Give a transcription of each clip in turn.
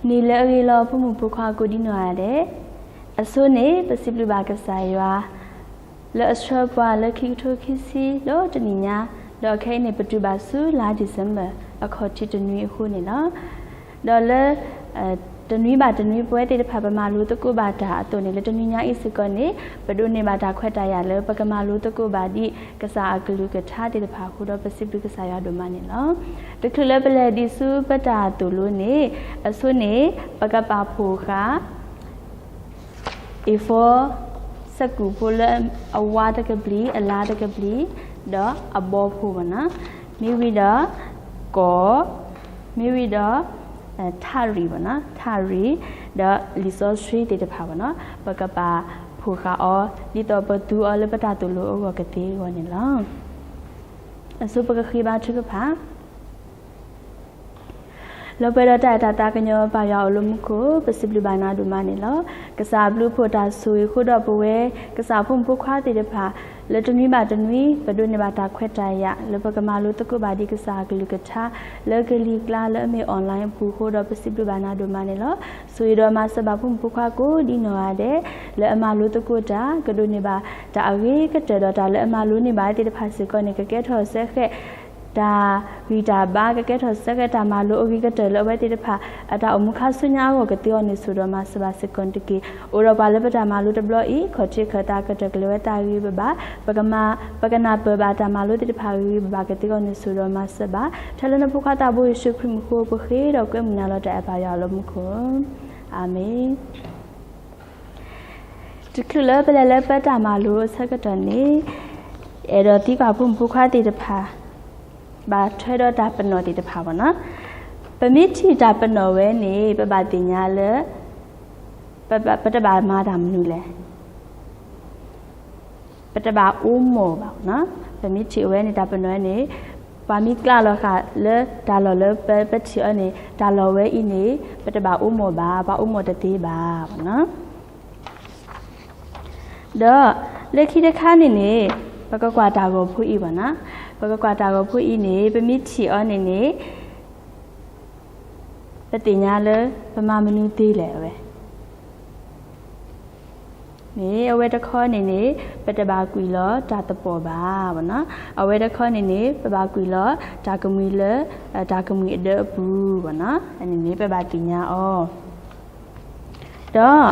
နံၤလၢအဂ့ၤလီၤ ဖိမုၣ်ဖိခွါကိးဒံနီၢ်ဂၤဒဲး, အဆိန့ၣ် ပစံးဘျုးဘၣ်ကစၢ်ယွၤ လၢအဆှၢပှၤလၢခံကထိခံဆံဒီတနံၣ်ညါ, ဒီးခဲအံၤန့ၣ် ပတုၤဘၣ်ဆူလါ December အခီၣ်ထံးတနွံအဃိန့ၣ်လီၤ. ဒီးလၢ တနွံဘၣ်တနွံ ပဝဲသ့ၣ်တဖၣ်ပမၤလိသကိးဘၣ်တၢ်အသိးန့ၣ် လၢတနွံညါအံၤစ့ၢ်ကီးန့ၣ် ပဒိးန့ၢ်ဘၣ်တၢ်ခွဲးတၢ်ယာ်လၢပကမၤလိသကိးဘၣ်ဒ်ကစၢ်အကလုၢ်ကထါသ့ၣ်တဖၣ်အဃိဒီး ပစံးဘျုးကစၢ်ယွၤဒိၣ်မးန့ၣ်လီၤ. တချုးလၢပလဲၤဒံးဆူပတၢ်သိၣ်လိန့ၣ် အဆိန့ၣ် ပကပာ်ဖှိၣ်ဃာ် A four စက္ကူဖိလၢအဝါတကပျံၤ အလါတကပျံၤ ဒီးအဘီဖိဘၣ်နီၤ, မ့ၢ်ဝံၤဒီး ကီၢ်, မ့ၢ်ဝံၤဒီး ထးရံၣ်ဘၣ်နီၤ, ထးရံၣ် ဒီးလံာ်စီဆှံသ့ၣ်တဖၣ်ဘၣ်နီၤ, ပကပာ်ဖှိၣ်ဃာ်အီၤ ဒ်သိးပသူအီၤလၢပတၢ်သိၣ်လိအဂီၢ်ကသ့အဂီၢ်န့ၣ်လီၤ. အဆိပကဃ့ဘါထုကဖၣ် လီၤပှဲၤဒီးတၢ်အဲၣ်တၢ်သးကညီၤ ပၢ်ယွၤအိၣ်လၢမူခိၣ်, ပစံးဘျုးဘၣ်နၤဒိၣ်မးန့ၣ်လီၤ. ကစၢ်အဘျုးအဖှိၣ်တၢ်ဆိၣ်ဂ့ၤအဃိဒီး ပဝဲကစၢ်အဖိမုၣ်ဖိခွါသ့ၣ်တဖၣ် လၢတနွံဘၣ်တနွံ ပဒိးန့ၢ်ဘၣ်တၢ်ခွဲးတၢ်ယာ် လၢပကမၤလိသကိးဘၣ်ဒ်ကစၢ်အကလုၢ်ကထါ လၢကလံၤကျါလၢအမ့ၢ် online အပူၤအဃိဒီး ပစံးဘျုးဘၣ်နၤဒိၣ်မးန့ၣ်လီၤ. ဆိၣ်ဂ့ၤဒီးမၤစၢၤဘၣ်ဖိမုၣ်ဖိခွါကိးဒံနီၢ်ဂၤဒဲး လၢအမၤလိသကိးတၢ် ကဒိးန့ၢ်ဘၣ်တၢ်အဂ့ၤကတၢၢ်ဒီး တၢ်လၢအမၤလိန့ၢ်ဘၣ်သ့ၣ်တဖၣ်စ့ၢ်ကီးန့ၣ် ကကဲထီၣ်စ့ၢ်ကီး တၢ်ဂံၢ်တၢ်ဘါ ကကဲထီၣ်စ့ၢ်ကီးတၢ်မၤလိအဂ့ၤကတၢၢ်လၢအဝဲသ့ၣ်တဖၣ် အတၢ်အိၣ်မူခါဆူညါအဂီၢ်ကသ့အဂီၢ်န့ၣ် ဆိၣ်ဒီးမၤစၢၤဘၣ်စ့ၢ်ကီးန့ၣ်တက့ၢ်. အိၣ်ဒီးပှၤလၢပတၢ်မၤလိတဘျီအံၤ ခီၣ်ထံးခၢၣ်သးကတၢၢ်ကလဲၤဝဲသးဂ့ၤဂ့ၤဘၣ်ဘၣ်, ပကမၤ ပကနၢ်ပၢၢ်ဘၣ်တၢ်မၤလိသ့ၣ်တဖၣ်ဂ့ၤဂ့ၤဘၣ်ဘၣ်ကသ့အဂီၢ်န့ၣ် ဆိၣ်ဒီးမၤစၢၤဘၣ်. ထဲလၢနဖိခွါသးဘိယ့ၣ်ၡူးခရံာ်မူခိၣ် ပဃ့ဒီးကွဲမုာ်နၤလီၤတၢ်အဲၣ်ပၢ်ယွၤလၢမူခိၣ်, အၤမ့ၣ်. တချုးလၢပလဲၤလၢပတၢ်မၤလိအဆၢကတီၢ်န့ၣ် အဲၣ်ဒိးသံကွၢ်ဖိမုၣ်ဖိခွါသ့ၣ်တဖၣ် ဘၣ်ထွဲဒီးတၢ်ပနီၣ်သ့ၣ်တဖၣ်ဘၣ်နီၤ. ပမ့ၢ်ထံၣ်တၢ်ပနီၣ်ဝဲန့ၣ် ပဘၣ်သ့ၣ်ညါလၢ ပ ပတဘၣ်မၤတၢ်မနုၤလဲၣ်. ပတဘၣ်အိၣ်မီၢ်ဘၣ်နီၤ. ပမ့ၢ်ထံၣ်အဝဲန့ၣ် တၢ်ပနီၣ်ဝဲန့ၣ် ပှၤမ့ၢ်ကျးလီၤဃာ်လၢတၢ်လီၢ်လၢပ ပထံၣ်အီၤန့ၣ် တၢ်လီၢ်ဝဲအံၤန့ၣ် ပတဘၣ်အိၣ်မီၢ်ဘၣ်, ပှၤအိၣ်မီၢ်တသ့ဘၣ်နီၤ. ဒီးလၢခံတခါန့ၣ်န့ၣ် ပကကွၢ်တၢ်ဂီၤဖိအံၤဘၣ်နီၤ. ပကကွၢ်တၢ်ဂီၤဖိအံၤန့ၣ် ပမ့ၢ်ထံၣ်အီၤန့ၣ်န့ၣ် ပသ့ၣ်ညါလၢ ပမၤမနုၤသ့လဲၣ်အဝဲ န့ၣ် အဝဲတခီန့ၣ်န့ၣ် ပတဘၣ်ကွံာ်လီၤတၢ်သပှၢ်ဘၣ်နီၤ. အဝဲတခီန့ၣ်န့ၣ် ပဘၣ်ကွံာ်လီၤတၢ်ကမှံၤလၢ တၢ်ကမှံၤအဒၢအပူၤဘၣ်နီၤ. အန့ၣ်န့ၣ် ပဘၣ်သ့ၣ်ညါအီၤ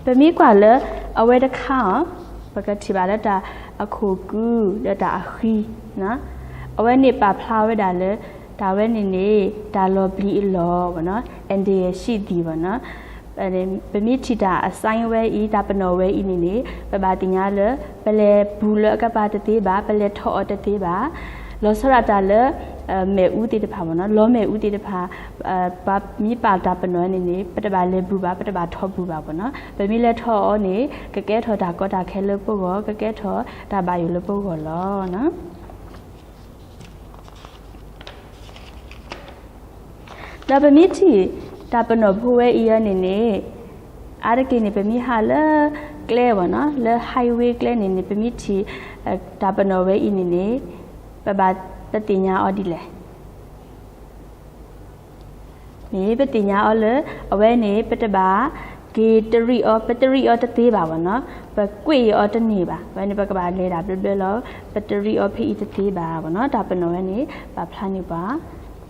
ဒီး ပမ့ၢ်ကွၢ်လၢ အဝဲတခါအီၤ ပကထံၣ်ဘၣ်လၢတၢ်အခိၣ်ကုဒီးတၢ်အဃံ အဝဲန့ၣ်ပာ်ဖျါဝဲဒၣ်လၢ တၢ်ဝဲန့ၣ်န့ၣ် တၢ်လီၤပျံၤအလီၢ်ဘၣ်နီၤ, အန္တရာယ်ရှိသည်ဘၣ်နီၤ. ပမ့ၢ်ထံၣ်တၢ်အ sign ဝဲအံၤ တၢ်ပနီၣ်ဝဲအံၤန့ၣ်န့ၣ် ပဘၣ်သ့ၣ်ညါလၢ ပလဲၤပူၤလၢအကပၤတသ့ဘၣ်, ပလဲၤထီၣ်အီၤတသ့ဘၣ်. လီၤဆီဒၣ်တၢ်လၢ မ့ၣ်အူသ့ၣ်တဖၣ်ဘၣ်နီၤ, လီမ့ၣ်အူသ့ၣ်တဖၣ် ပှၤမ့ၢ်ပာ်တၢ်ပနီၣ်န့ၣ်န့ၣ် ပတဘၣ်လဲၤပူၤဘၣ်, ပတဘၣ်ထီၣ်ပူၤဘၣ်ဘၣ်နီၤ. ပမ့ၢ်လဲၤထီၣ်အီၤန့ၣ် ကကဲထီၣ်တၢ်ကီတၢ်ခဲလၢပဂီၢ်, ကကဲထီၣ်တၢ်ဘၣ်ယိၣ်လၢပဂီၢ်လီၤ. ဒီးပမ့ၢ်ထံၣ်တၢ်ပနီၣ်ဖိဝဲအံၤအီၤန့ၣ်န့ၣ် အါတက့ၢ်န့ၣ် ပမ့ၢ်ဟးလၢကျဲဘၣ်နီၤ, လၢ highway ကျဲန့ၣ်န့ၣ် ပမ့ၢ်ထံၣ် တၢ်ပနီၣ်ဝဲအံၤန့ၣ်န့ၣ် ပဘၣ်ပသ့ၣ်ညါအီၤဒ်လဲၣ် န့ၣ် ပသ့ၣ်ညါအီၤလၢ အဝဲန့ၣ် ပတဘၣ်က့ၤတရံးအီၤ, ပတရံးအီၤတသ့ဘၣ်ဘၣ်နီၤ, ပကွ့ၢ်အီၤတန့ၢ်ဘၣ်. အဝဲန့ၣ် ပကဘၣ်လဲၤဒၣ်ဘျၢဘျၢလီၤ, ပတရံးအီၤဖဲအံၤတသ့ဘၣ်ဘၣ်နီၤ. တၢ်ပနီၣ်ဝဲန့ၣ် ပာ်ဖျါန့ၢ်ပှၤ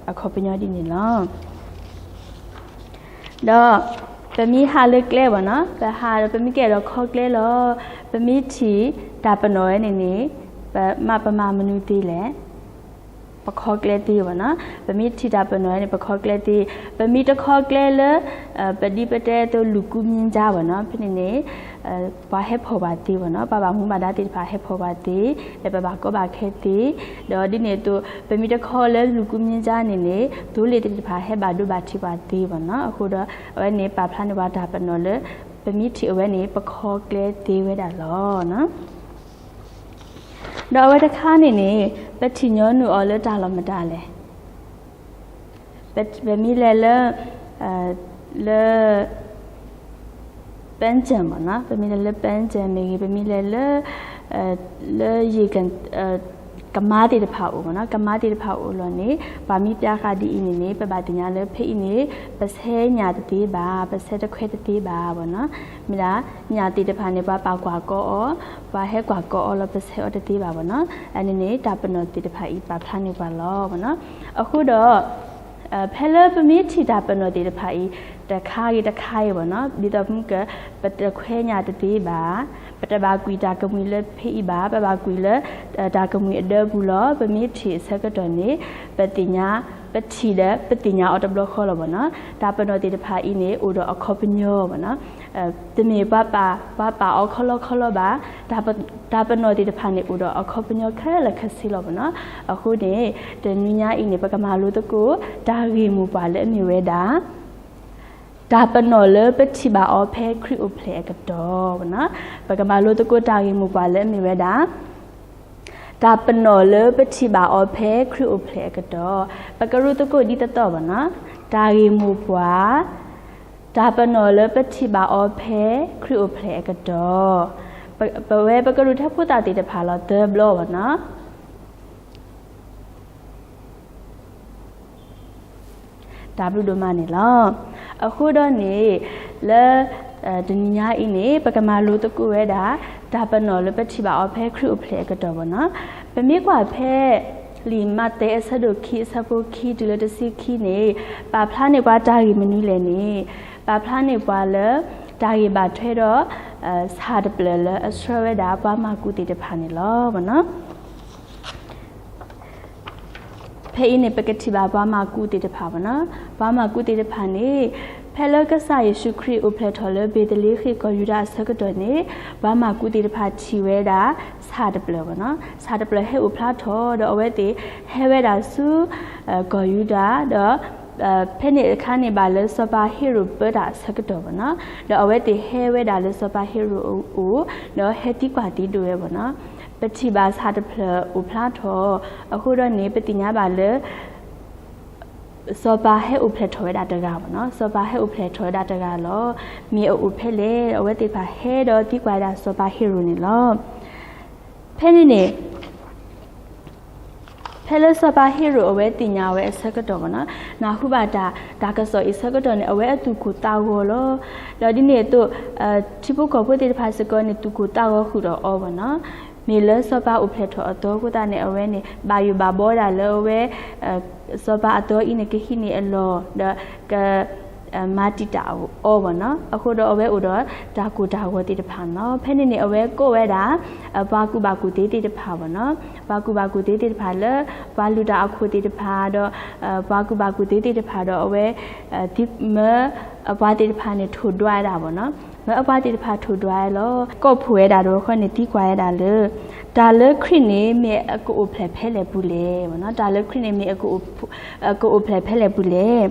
အခီပညီဒ်န့ၣ်လီၤ. ဒီး ပမ့ၢ်ဟးလၢကျဲဘၣ်နီၤ, ပဟးဒီး ပမ့ၢ်ကဲဒီးခီကျဲလီၤ, ပမ့ၢ်ထံၣ်တၢ်ပနီၣ်ဝဲန့ၣ်န့ၣ် ပမၤ ပမၤမနုၤသ့လဲၣ်. ပခီကျဲသ့ဘၣ်နီၤ. ပမ့ၢ်ထံၣ်တၢ်ပနီၣ်ဝဲန့ၣ် ပခီကျဲသ့, ပမ့ၢ်တခီကျဲလၢ ပဒ်ပတဲအသိး လူၤကူမံၤဒါဘၣ်နီၤ, ဖဲန့ၣ်န့ၣ် ပှၤဟဲဖီၣ်ပှၤသ့ဘၣ်နီၤ, ပှၤဘၣ်မူဘၣ်ဒါသ့ၣ်တဖၣ်ဟဲဖီၣ်ပှၤသ့, ဒီးပဘၣ်ကီဘၣ်ခဲသ့, ဒီးဒ်န့ၣ်အသိး ပမ့ၢ်တခီလၢလူၤကူမံၤဒါန့ၣ်န့ၣ် သိလ့ၣ်သ့ၣ်တဖၣ်ဟဲဘၣ်ဒိဘၣ်ထံးပှၤသ့ဘၣ်နီၤ. အဃိဒီး အဝဲန့ၣ် ပာ်ဖျါန့ၢ်ပှၤတၢ်ပနီၣ်လၢ ပမ့ၢ်ထံၣ်အဝဲန့ၣ် ပခီကျဲသ့ဝဲဒၣ်လီၤ. ဒီးအဝဲတခါန့ၣ်န့ၣ် ပထံၣ်ညီနုၢ်အီၤလၢတၢ်လီၢ်မတၤလဲၣ်. ပ ပမ့ၢ်လဲၤလၢ လၢ ပၢၣ်ကၠၢၣ်မ့ၢ်နီၤ, ပမ့ၢ်လဲၤလၢပၢၣ်ကၠၢၣ်မ့ၢ်ဂ့ၤ, ပမ့ၢ်လဲၤလၢ လၢယံၤ ကမါသ့ၣ်တဖၣ်အိၣ်မ့ၢ်နီၤ, ကမါသ့ၣ်တဖၣ်အိၣ်လီၤန့ၣ် ပှၤမ့ၢ်ပျၢဃာ်ဒ်အံၤန့ၣ်န့ၣ် ပဘၣ်သ့ၣ်ညါလၢဖဲအံၤန့ၣ် ပဆဲးညၣ်တသ့ဘၣ်, ပဆဲးတခွဲတသ့ဘၣ်မ့ၢ်နီၤ. မ့ၢ်ဒၣ် ညၣ်သ့ၣ်တဖၣ်န့ၣ် ပှၤပာ်ကွၢ်ကီအီၤ, ပှၤဟဲကွၢ်ကီအီၤလီၤ ပဆဲးအီၤတသ့ဘၣ်မ့ၢ်နီၤ. အန့ၣ်န့ၣ် တၢ်ပနီၣ်သ့ၣ်တဖၣ်အံၤ ပာ်ဖျါန့ၢ်ပှၤလီၤမ့ၢ်နီၤ. အဃိဒီး ဖဲလၢပမ့ၢ်ထံၣ်တၢ်ပနီၣ်သ့ၣ်တဖၣ်အံၤ တခါဂ့ၤတခါဂ့ၤမ့ၢ်နီၤ, ဒ်သိးမုၢ်က ပတခွဲးညၣ်တသ့ဘၣ်, ပတဘၣ်ကွံာ်တၢ်ကမှံၤလၢဖဲအံၤဘၣ်, ပဘၣ်ကွံာ်လၢ တၢ်ကမှံၤအဒၢပူၤလီၤ. ပမ့ၢ်ထံၣ်အဆၢကတီၢ်န့ၣ် ပသ့ၣ်ညါ, ပထံၣ်ဒီး ပသ့ၣ်ညါအီၤတဘျီဃီလီၤမ့ၢ်နီၤ. တၢ်ပနီၣ်သ့ၣ်တဖၣ်အံၤန့ၣ် အိၣ်ဒီးအခီပညီမ့ၢ်နီၤ. တမ့ၢ်ပှၤပာ်အီၤခီလီခီလီဘၣ်, တၢ်ပနီၣ်သ့ၣ်တဖၣ်န့ၣ် အိၣ်ဒီးအခီပညီခဲလၢာ်ခဲဆ့လီၤမ့ၢ်နီၤ. အဃိန့ၣ် တနံၤညါအံၤန့ၣ် ပကမၤလိသကိး တၢ်ဂ့ၢ်မိၢ်ပှၢ်လၢအမ့ၢ်ဝဲဒၣ် တၢ်ပနီၣ်လၢပထံၣ်ဘၣ်အီၤဖဲခရံာ်အိၣ်ဖျဲၣ်အကတီၢ်မ့ၢ်နီၤ. ပကမၤလိသကိးတၢ်ဂ့ၢ်မိၢ်ပှၢ်လၢအမ့ၢ်ဝဲဒၣ် တၢ်ပနီၣ်လၢပထံၣ်ဘၣ်အီၤဖဲခရံာ်အိၣ်ဖျဲၣ်အကတီၢ်. ပကရူၢ်သကိးဒ်သိးသိးမ့ၢ်နီၤ, တၢ်ဂ့ၢ်မိၢ်ပှၢ်, တၢ်ပနီၣ်လၢပထံၣ်ဘၣ်အီၤဖဲခရံာ်အိၣ်ဖျဲၣ်အကတီၢ်. ပဝဲပကရူၢ်ထဲဖိသၣ်သ့ၣ်တဖၣ်လီၤ သၢဘျီမ့ၢ်နီၤ. တၢ်ဘျုးဒိၣ်မးန့ၣ်လီၤ. အဃိဒီးန့ၣ် လၢ တနံၤညါအံၤန့ၣ် ပကမၤလိသကိးဝဲဒၣ် တၢ်ပနီၣ်လၢပထံၣ်ဘၣ်အီၤဖဲခရံာ်အိၣ်ဖျဲၣ်အကတီၢ်မ့ၢ်နီၤ. ပမ့ၢ်ကွၢ်ဖဲ လံာ်မးသဲအဆၢဒိၣ်ခံ အဆၢဖိခံတုၤလၢတဆံခံန့ၣ် ပာ်ဖျါန့ၢ်ပှၤတၢ်ဂ့ၢ်မနုၤလဲၣ်န့ၣ် ပာ်ဖျါန့ၢ်ပှၤလၢ တၢ်ဂ့ၢ်ဘၣ်ထွဲဒီး ဆၣ်တဖျၢၣ်လၢအဆှၢဝဲဒၣ်ပှၤမၤကူၣ်သ့ၣ်တဖၣ်န့ၣ်လီၤ. ဖဲအံၤန့ၣ် ပကထံၣ်ဘၣ်ပှၤမၤကူၣ်သ့ၣ်တဖၣ်မ့ၢ်နီၤ. ပှၤမၤကူၣ်သ့ၣ်တဖၣ်န့ၣ် ဖဲလၢကစၢ်ယ့ၣ်ၡူးခရံာ်အိၣ်ဖျဲၣ်ထီၣ်လၢဘ့းသလ့ဃ့ၣ်ကီၢ်ယူဒၤအဆၢကတီၢ်န့ၣ် ပှၤမၤကူၣ်သ့ၣ်တဖၣ်ထံၣ်ဝဲဒၣ် ဆၣ်တဖျၢၣ်မ့ၢ်နီၤ. ဆၣ်တဖျၢၣ်ဟဲအိၣ်ဖျါထီၣ် ဒီးအဝဲသ့ၣ်ဟဲဝဲဒၣ်ဆူ ကီၢ်ယူဒၤ ဒီး ဖဲန့ၣ်အခါန့ၣ်ဘၣ်လၢစီၤပၤဟ့ရိၣ်ပၢတၢ်အဆၢကတီၢ်မ့ၢ်နီၤ. ဒီးအဝဲသ့ၣ်ဟဲဝဲဒၣ်လၢစီၤပၤဟ့ရိၣ်အအိၣ် ဒီးဟဲသံကွၢ်သံဒိးဝဲမ့ၢ်နီၤ. ပထံၣ်ဘၣ်ဆၣ်တဖျၢၣ်အိၣ်ဖျါထီၣ် အဃိဒီးန့ၣ် ပသ့ၣ်ညါဘၣ်လၢ စီၤပၤဟဲအိၣ်ဖျဲၣ်ထီၣ်ဝဲဒၣ်တဂၤမ့ၢ်နီၤ. စီၤပၤဟဲအိၣ်ဖျဲၣ်ထီၣ်ဝဲဒၣ်တဂၤလီၤ. မ့ၢ်အအိၣ်ဖဲလဲၣ်, အဝဲသ့ၣ်တဖၣ်ဟဲဒီးသံကွၢ်ဝဲဒၣ်စီၤပၤဟ့ရိၣ်န့ၣ်လီၤ. ဖဲန့ၣ်န့ၣ် ဖဲလၢစီၤပၤဟ့ရိၣ်အဝဲသ့ၣ်ညါဝဲအဆၢကတီၢ်မ့ၢ်နီၤ, နၢ်ဟူဘၣ်တၢ် တၢ်ကစီၣ်အံၤအဆၢကတီၢ်န့ၣ် အဝဲအသူၣ်ကိၢ်သးဂီၤလီၤ. ဒီးဒ်န့ၣ်အသိး ထံဖိကီၢ်ဖိသ့ၣ်တဖၣ်စ့ၢ်ကီးန့ၣ် သူၣ်ကိၢ်သးဂီၤဃုာ်ဒီးအီၤမ့ၢ်နီၤ. မ့ၢ်လၢစီၤပၤအိၣ်ဖျဲၣ်ထီၣ်အသီအဃိသတးန့ၣ် အဝဲန့ၣ် ဘၣ်ယိၣ်ဘၣ်ဘီဒၣ်လၢအဝဲ စီၤပၤအသီအံၤန့ၣ် ကဟံးန့ၢ်အလီၢ် ဒီးက မၤတံာ်တာ်အီၤမ့ၢ်နီၤ. အဃိဒီးအဝဲအိၣ်ဒီးတၢ်ကိၢ်တၢ်ဂီၤသ့ၣ်တဖၣ်နီၤ. ဖဲန့ၣ်န့ၣ် အဝဲကိးဝဲဒၣ် ပှၤကူၣ်ဘၣ်ကူၣ်သ့သ့ၣ်တဖၣ်မ့ၢ်နီၤ. ပှၤကူၣ်ဘၣ်ကူၣ်သ့သ့ၣ်တဖၣ်လၢ ပှၤလုၢ်တၢ်အခိၣ်သ့ၣ်တဖၣ်ဒီး ပှၤကူၣ်ဘၣ်ကူၣ်သ့သ့ၣ်တဖၣ်ဒီး အဝဲ မၢအပှၤသ့ၣ်တဖၣ်န့ၣ် ထိၣ်ဒွးဝဲဒၣ်မ့ၢ်နီၤ. မၢအပှၤသ့ၣ်တဖၣ်ထိၣ်ဒွးဝဲလီၤ. ကိးဖှိၣ်ဝဲဒၣ်တဘျီဃီန့ၣ် သံကွၢ်ဝဲဒၣ်လၢ တၢ်လၢခရံာ်န့ၣ် မ့ၢ်အကအိၣ်ဖျဲၣ်ဖဲလဲၣ်ပူၤလဲၣ်မ့ၢ်နီၤ. တၢ်လၢခရံာ်န့ၣ် မ့ၢ်အကအိၣ်ဖျဲၣ်ဖဲလဲၣ်ပူၤလဲၣ်.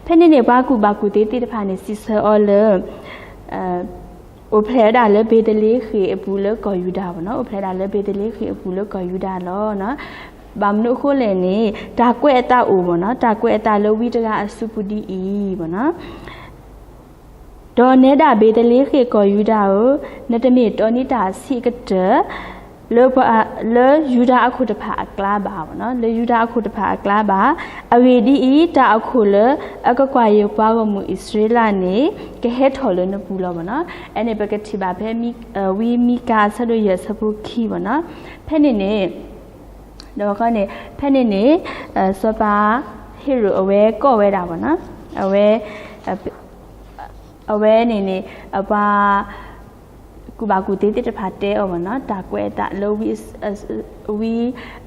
ဖဲန့ၣ်န့ၣ် ပှၤကူၣ်ဘၣ်ကူၣ်သ့သ့ၣ်တဖၣ်န့ၣ် စံးဆၢအီၤလၢ အိၣ်ဖျဲၣ်ဝဲဒၣ်လၢဘ့းသလ့ဃ့ၣ်အပူၤလၢကီၢ်ယူဒၤမ့ၢ်နီၤ. အိၣ်ဖျဲၣ်ဝဲဒၣ်လၢဘ့းသလ့ဃ့ၣ်အပူၤလၢကီၢ်ယူဒၤလီၤ. ဘၣ်မနုၤအဃိလဲၣ်န့ၣ် တၢ်ကွဲးအသးအိၣ်မ့ၢ်နီၤ. တၢ်ကွဲးအသးလၢဝံတဂၤအစုပူၤဒ်အံၤမ့ၢ်နီၤ. ဒီးနဲဒၣ်ဘ့းသလ့ဃ့ၣ်ကီၢ်ယူဒၤဧၢ, နတမ့ၢ်တီန့ၢ်တၢ်အဆံးအကတၢၢ် လၢပှၤ လၢယူဒၤအခိၣ်တဖၣ်အကျါဘၣ်မ့ၢ်နီၤ, လၢယူဒၤအခိၣ်တဖၣ်အကျါဘၣ်. အဂ့ၢ်ဒ်အံၤ, တၢ်အခိၣ်လၢအကကွၢ်ယိာ်ပှၤဂီၢ်မုၢ်အံၣ်စရ့လးန့ၣ် ကဟဲထီၣ်လၢနပူၤလီၤမ့ၢ်နီၤ. အန့ၣ်ပကထံၣ်ဘၣ်ဖဲ ဝံမံကၤအဆၢဒိၣ်ယဲၢ်အဆၢဖိခံမ့ၢ်နီၤ. ဖဲန့ၣ်န့ၣ် ဒီးဃီန့ၣ် ဖဲန့ၣ်န့ၣ် စီၤပၤဟ့ရိၣ်အဝဲကိးဝဲဒၣ်မ့ၢ်နီၤ, အဝဲ အဝဲန့ၣ်န့ၣ် အပှၤ ကူၣ်ဘၣ်ကူၣ်သ့သ့ၣ်တဖၣ်တဲအီၤမ့ၢ်နီၤ, တၢ်ကွဲးအသးလၢ ဝံ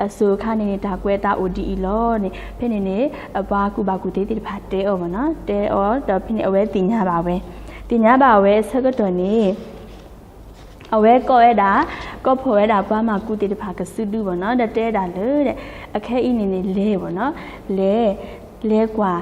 အစိၤအခါန့ၣ်န့ၣ် တၢ်ကွဲးအသးအိၣ်ဒ်အံၤလီၤန့ၣ်. ဖဲန့ၣ်န့ၣ် အပှၤကူၣ်ဘၣ်ကူၣ်သ့သ့ၣ်တဖၣ်တဲအီၤမ့ၢ်နီၤ, တဲအီၤ ဒီးဖဲန့ၣ် အဝဲသ့ၣ်ညါဘၣ်ဝဲ, သ့ၣ်ညါဘၣ်ဝဲအဆၢကတီၢ်န့ၣ် အဝဲကိးဝဲဒၣ် ကိးဖှိၣ်ဝဲဒၣ်ပှၤမၤကူၣ်သ့ၣ်တဖၣ်ကစုဒုမ့ၢ်နီၤ, ဒီးတဲဒၣ်လၢ အခဲအံၤန့ၣ်န့ၣ် လဲၤမ့ၢ်နီၤ, လဲၤ လဲၤကွၢ်,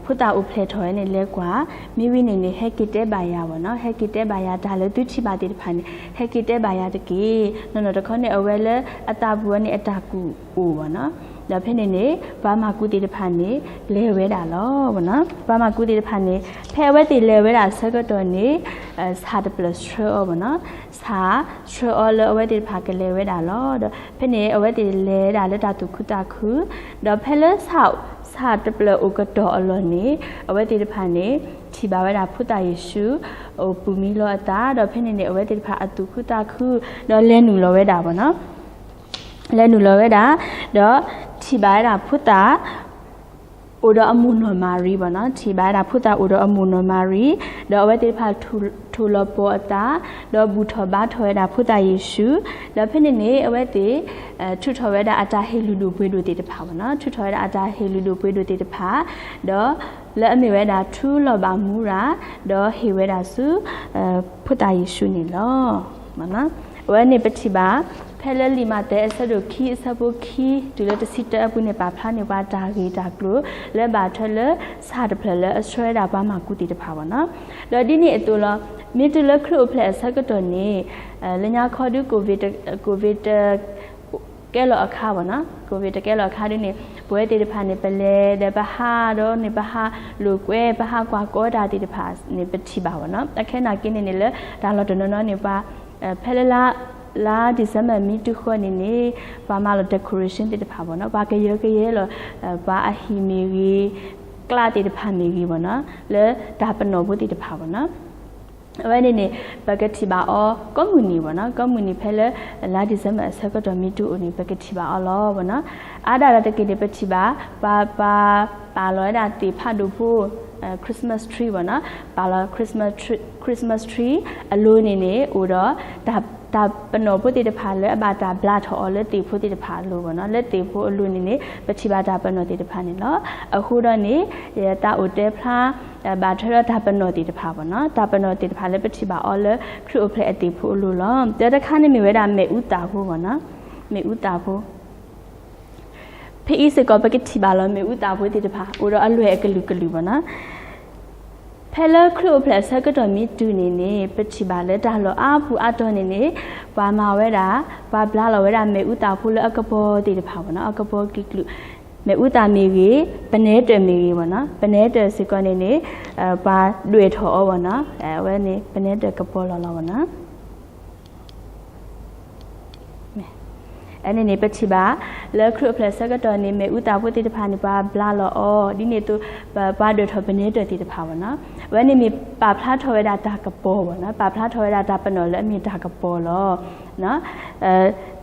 ဖိသၣ်အိၣ်ဖျဲၣ်ထီၣ်ဝဲန့ၣ် လဲၤကွၢ်, မ့ၢ်ဝံၤန့ၣ်န့ၣ် ဟဲက့ၤတဲဘၣ်ယၤမ့ၢ်နီၤ, ဟဲက့ၤတဲဘၣ်ယၤ တၢ်လၢသုထံၣ်ဘၣ်သ့ၣ်တဖၣ်န့ၣ် ဟဲက့ၤတဲဘၣ်ယၤတက့ၢ်. နီၢ်နီၢ်တခီန့ၣ် အဝဲလၢအသးပူၤဝဲန့ၣ် အတၢ်ကူၣ်အိၣ်မ့ၢ်နီၤ. ဒီးဖဲန့ၣ်န့ၣ် ပှၤမၤကူသ့ၣ်တဖၣ်န့ၣ် လဲၤဝဲဒၣ်လီၤ. ပှၤမၤကူသ့ၣ်တဖၣ်န့ၣ် ဖဲအဝဲသ့ၣ်လဲၤဝဲဒၣ်အဆၢကတီၢ်န့ၣ် ဆၣ်တပျၢၢ်ဆှၢအီၤဘၣ်နီၤ. ဆၣ်ဆှၢအီၤလၢအဝဲသ့ၣ်တဖၣ်ကလဲၤဝဲဒၣ်လီၤ. ဒီးဖဲန့ၣ် အဝဲသ့ၣ်လဲၤဒၣ်လၢတၢ်သူၣ်ခုသးခု, ဒီးဖဲလၢဆၣ် ဆၣ်တပျၢၢ်အိၣ်ကတီၢ်အလီၢ်န့ၣ် အဝဲသ့ၣ်တဖၣ်န့ၣ် ထံၣ်ဘၣ်ဝဲဒၣ်ဖိသၣ်ယ့ၣ်ၡူး အိၣ်ပူၤမံလီၤအသး, ဒီးဖဲန့ၣ်န့ၣ် အဝဲသ့ၣ်တဖၣ်အသူၣ်ခုသးခု ဒီးလဲၤနုာ်လီၤဝဲဒၣ်ဘၣ်နီၤ. လဲၤနုာ်လီၤဝဲဒၣ်, ဒီးထံၣ်ဘၣ်ဝဲဒၣ်ဖိသၣ် အိၣ်ဒီးအမိၢ်နီၢ်မၤရံဘၣ်နီၤ. ထံၣ်ဘၣ်ဝဲဒၣ်ဖိသၣ်အိၣ်ဒီးအမိၢ်နီၢ်မၤရံ, ဒီးအဝဲသ့ၣ်တဖၣ် ထိၣ်လီၤပှီၤအသး, ဒီးဘူၣ်ထီၣ်ဘါထီၣ်ဝဲဒၣ်ဖိသၣ်ယ့ၣ်ၡူး, ဒီးဖဲန့ၣ်န့ၣ် အဝဲသ့ၣ် ထုးထီၣ်ဝဲဒၣ်အတၢ်ဟ့ၣ်လုၢ်ဒိၣ်ပှ့ၤဒိၣ်သ့ၣ်တဖၣ်ဘၣ်နီၤ. ထုးထီၣ်ဝဲဒၣ်အတၢ်ဟ့ၣ်လုၢ်ဒိၣ်ပှ့ၤဒိၣ်သ့ၣ်တဖၣ်, ဒီးလၢအမ့ၢ်ဝဲဒၣ်ထူလီၤဘၣ်မူရၤ, ဒီးဟ့ၣ်ဝဲဒၣ်ဆူ ဖိသၣ်ယ့ၣ်ၡူးန့ၣ်လီၤ. အဝဲန့ၣ်ပထံၣ်ဘၣ် ဖဲလၢလံာ်မးသဲအဆၢဒိၣ်ခံ အဆၢဖိခံ တုၤလၢတဆံတၢအပူၤန့ၣ် ပာ်ဖျါန့ၢ်ပှၤတၢ်ဂ့ၢ်တၢ်ကျိၤ လၢဘၣ်ထွဲလၢဆၣ်တဖျၢၣ်လၢအဆှၢဝဲဒၣ်ပှၤမၤကူသ့ၣ်တဖၣ်ဘၣ်နီၤ. ဒီးဒ်န့ၣ်အသိးလီၤ, မ့ၢ်တုၤလၢခရံာ်အိၣ်ဖျဲၣ်အဆၢကတီၢ်န့ၣ် လၢညါခီဒုး COVID တကဲလီၤအခါဘၣ်နီၤ, COVID တကဲလီၤအခါဒုးန့ၣ် ပဝဲသ့ၣ်တဖၣ်န့ၣ် ပလဲၤဒီးပဟးဒီးန့ၣ် ပဟးလိာ်ကွဲ ပဟးကွၢ်ကီတၢ်သ့ၣ်တဖၣ်န့ၣ် ပထံၣ်ဘၣ်ဘၣ်နီၤ. အခဲနာ်က့န့ၣ်န့ၣ် လၢတၢ်လီၢ်တနီၤနီၤန့ၣ် ပှၤ ဖဲလၢလါ လါ December မ့ၢ်တုၤဃီန့ၣ်န့ၣ် ပှၤမၤလီၤ decoration သ့ၣ်တဖၣ်ဘၣ်နီၤ, ပှၤကယၢကယဲလီၤ ပှၤအဟံၣ်မ့ၢ်ဂ့ၤ ကျးသ့ၣ်တဖၣ်မ့ၢ်ဂ့ၤဘၣ်နီၤ, လၢတၢ်ပနီၣ်ဖိသ့ၣ်တဖၣ်ဘၣ်နီၤ. အဝဲန့ၣ်န့ၣ် ပကထံၣ်ဘၣ်အီၤကိးမုၢ်နံၤဘၣ်နီၤ, ကိးမုၢ်နံၤဖဲလၢ လါ December အဆၢကတီၢ်မ့ၢ်တုၤအိၣ်န့ၣ် ပကထံၣ်ဘၣ်အီၤလီၤဘၣ်နီၤ. အါဒၣ်တက့ၢ်န့ၣ် ပထံၣ်ဘၣ် ပှၤ ပှၤပာ်လီၤဝဲဒၣ်သ့ၣ်ဖးဒိၣ်ဖိ Christmas tree ဘၣ်နီၤ, ပာ်လီၤ Christmas tree အလိၤန့ၣ်န့ၣ် အိၣ်ဒီး တၢ်ပနီၣ်ဖိသ့ၣ်တဖၣ်လၢအဘၣ်တၢ်ဘျါထီၣ်အီၤလၢသ့ၣ်ဖိသ့ၣ်တဖၣ်အလိၤဘၣ်နီၤ. လၢသ့ၣ်ဖိအလိၤန့ၣ်န့ၣ် ပထံၣ်ဘၣ်တၢ်ပနီၣ်သ့ၣ်တဖၣ်န့ၣ်လီၤ. အဃိဒီးန့ၣ် ယသးအိၣ်တဲဖျါ ဘၣ်ထွဲဒီးတၢ်ပနီၣ်သ့ၣ်တဖၣ်ဘၣ်နီၤ, တၢ်ပနီၣ်သ့ၣ်တဖၣ်လၢပထံၣ်ဘၣ်အီၤလၢခရံာ်အိၣ်ဖျဲၣ်အသ့ၣ်ဖိအလိၤလီၤ. တၢ်တခါန့ၣ်မ့ၢ်ဝဲဒၣ်မ့ၣ်အူသၣ်ဖိဘၣ်နီၤ, မ့ၣ်အူသၣ်ဖိ ဖဲအံၤစ့ၢ်ကီး ပကထံၣ်ဘၣ်လီၤ မ့ၣ်အူသၣ်ဖိသ့ၣ်တဖၣ် အိၣ်ဒီးအလွဲၢ်အကလုာ်ကလုာ်ဘၣ်နီၤ. ဖဲလၢခရံာ်အိၣ်ဖျဲၣ်အဆၢကတီၢ်မ့ၢ်တုၤန့ၣ်န့ၣ် ပထံၣ်ဘၣ်လၢတၢ်လီၢ်အါပူၤအါတီၤန့ၣ်န့ၣ် ပှၤမၤဝဲဒၣ် ပှၤဘျါလီၤဝဲဒၣ်မ့ၣ်အူသၣ်ဖိလၢအကပီၤသ့ၣ်တဖၣ်ဘၣ်နီၤ, အကပီၤကံၤကလုာ်, မ့ၣ်အူသၣ်မ့ၢ်ဂ့ၤ, ပနဲတၢၢ်မ့ၢ်ဂ့ၤဘၣ်နီၤ, ပနဲတၢၢ်စ့ၢ်ကီးန့ၣ်န့ၣ် ပှၤဒွဲၣ်ထီၣ်အီၤဘၣ်နီၤ, အဝဲန့ၣ် ပနဲတၢၢ်ကပီၤလီၤလီၤဘၣ်နီၤ. အန့ၣ်န့ၣ် ပထံၣ်ဘၣ် လၢခရံာ်အိၣ်ဖျဲၣ်ဆၢကတီၢ်န့ၣ် မ့ၣ်အူသၣ်ဖိသ့ၣ်တဖၣ်န့ၣ် ပှၤဘျါလီၤအီၤ ဒ်န့ၣ်အသိး ပှၤဒွဲၣ်ထီၣ်ပနဲတၢၢ်သ့ၣ်တဖၣ်ဘၣ်နီၤ. အဝဲန့ၣ်မ့ၢ်ပာ်ဖျါထီၣ်ဝဲဒၣ်တၢ်ကပီၤဘၣ်နီၤ, ပာ်ဖျါထီၣ်ဝဲဒၣ်တၢ်ပနီၣ်လၢအမ့ၢ်တၢ်ကပီၤလီၤ.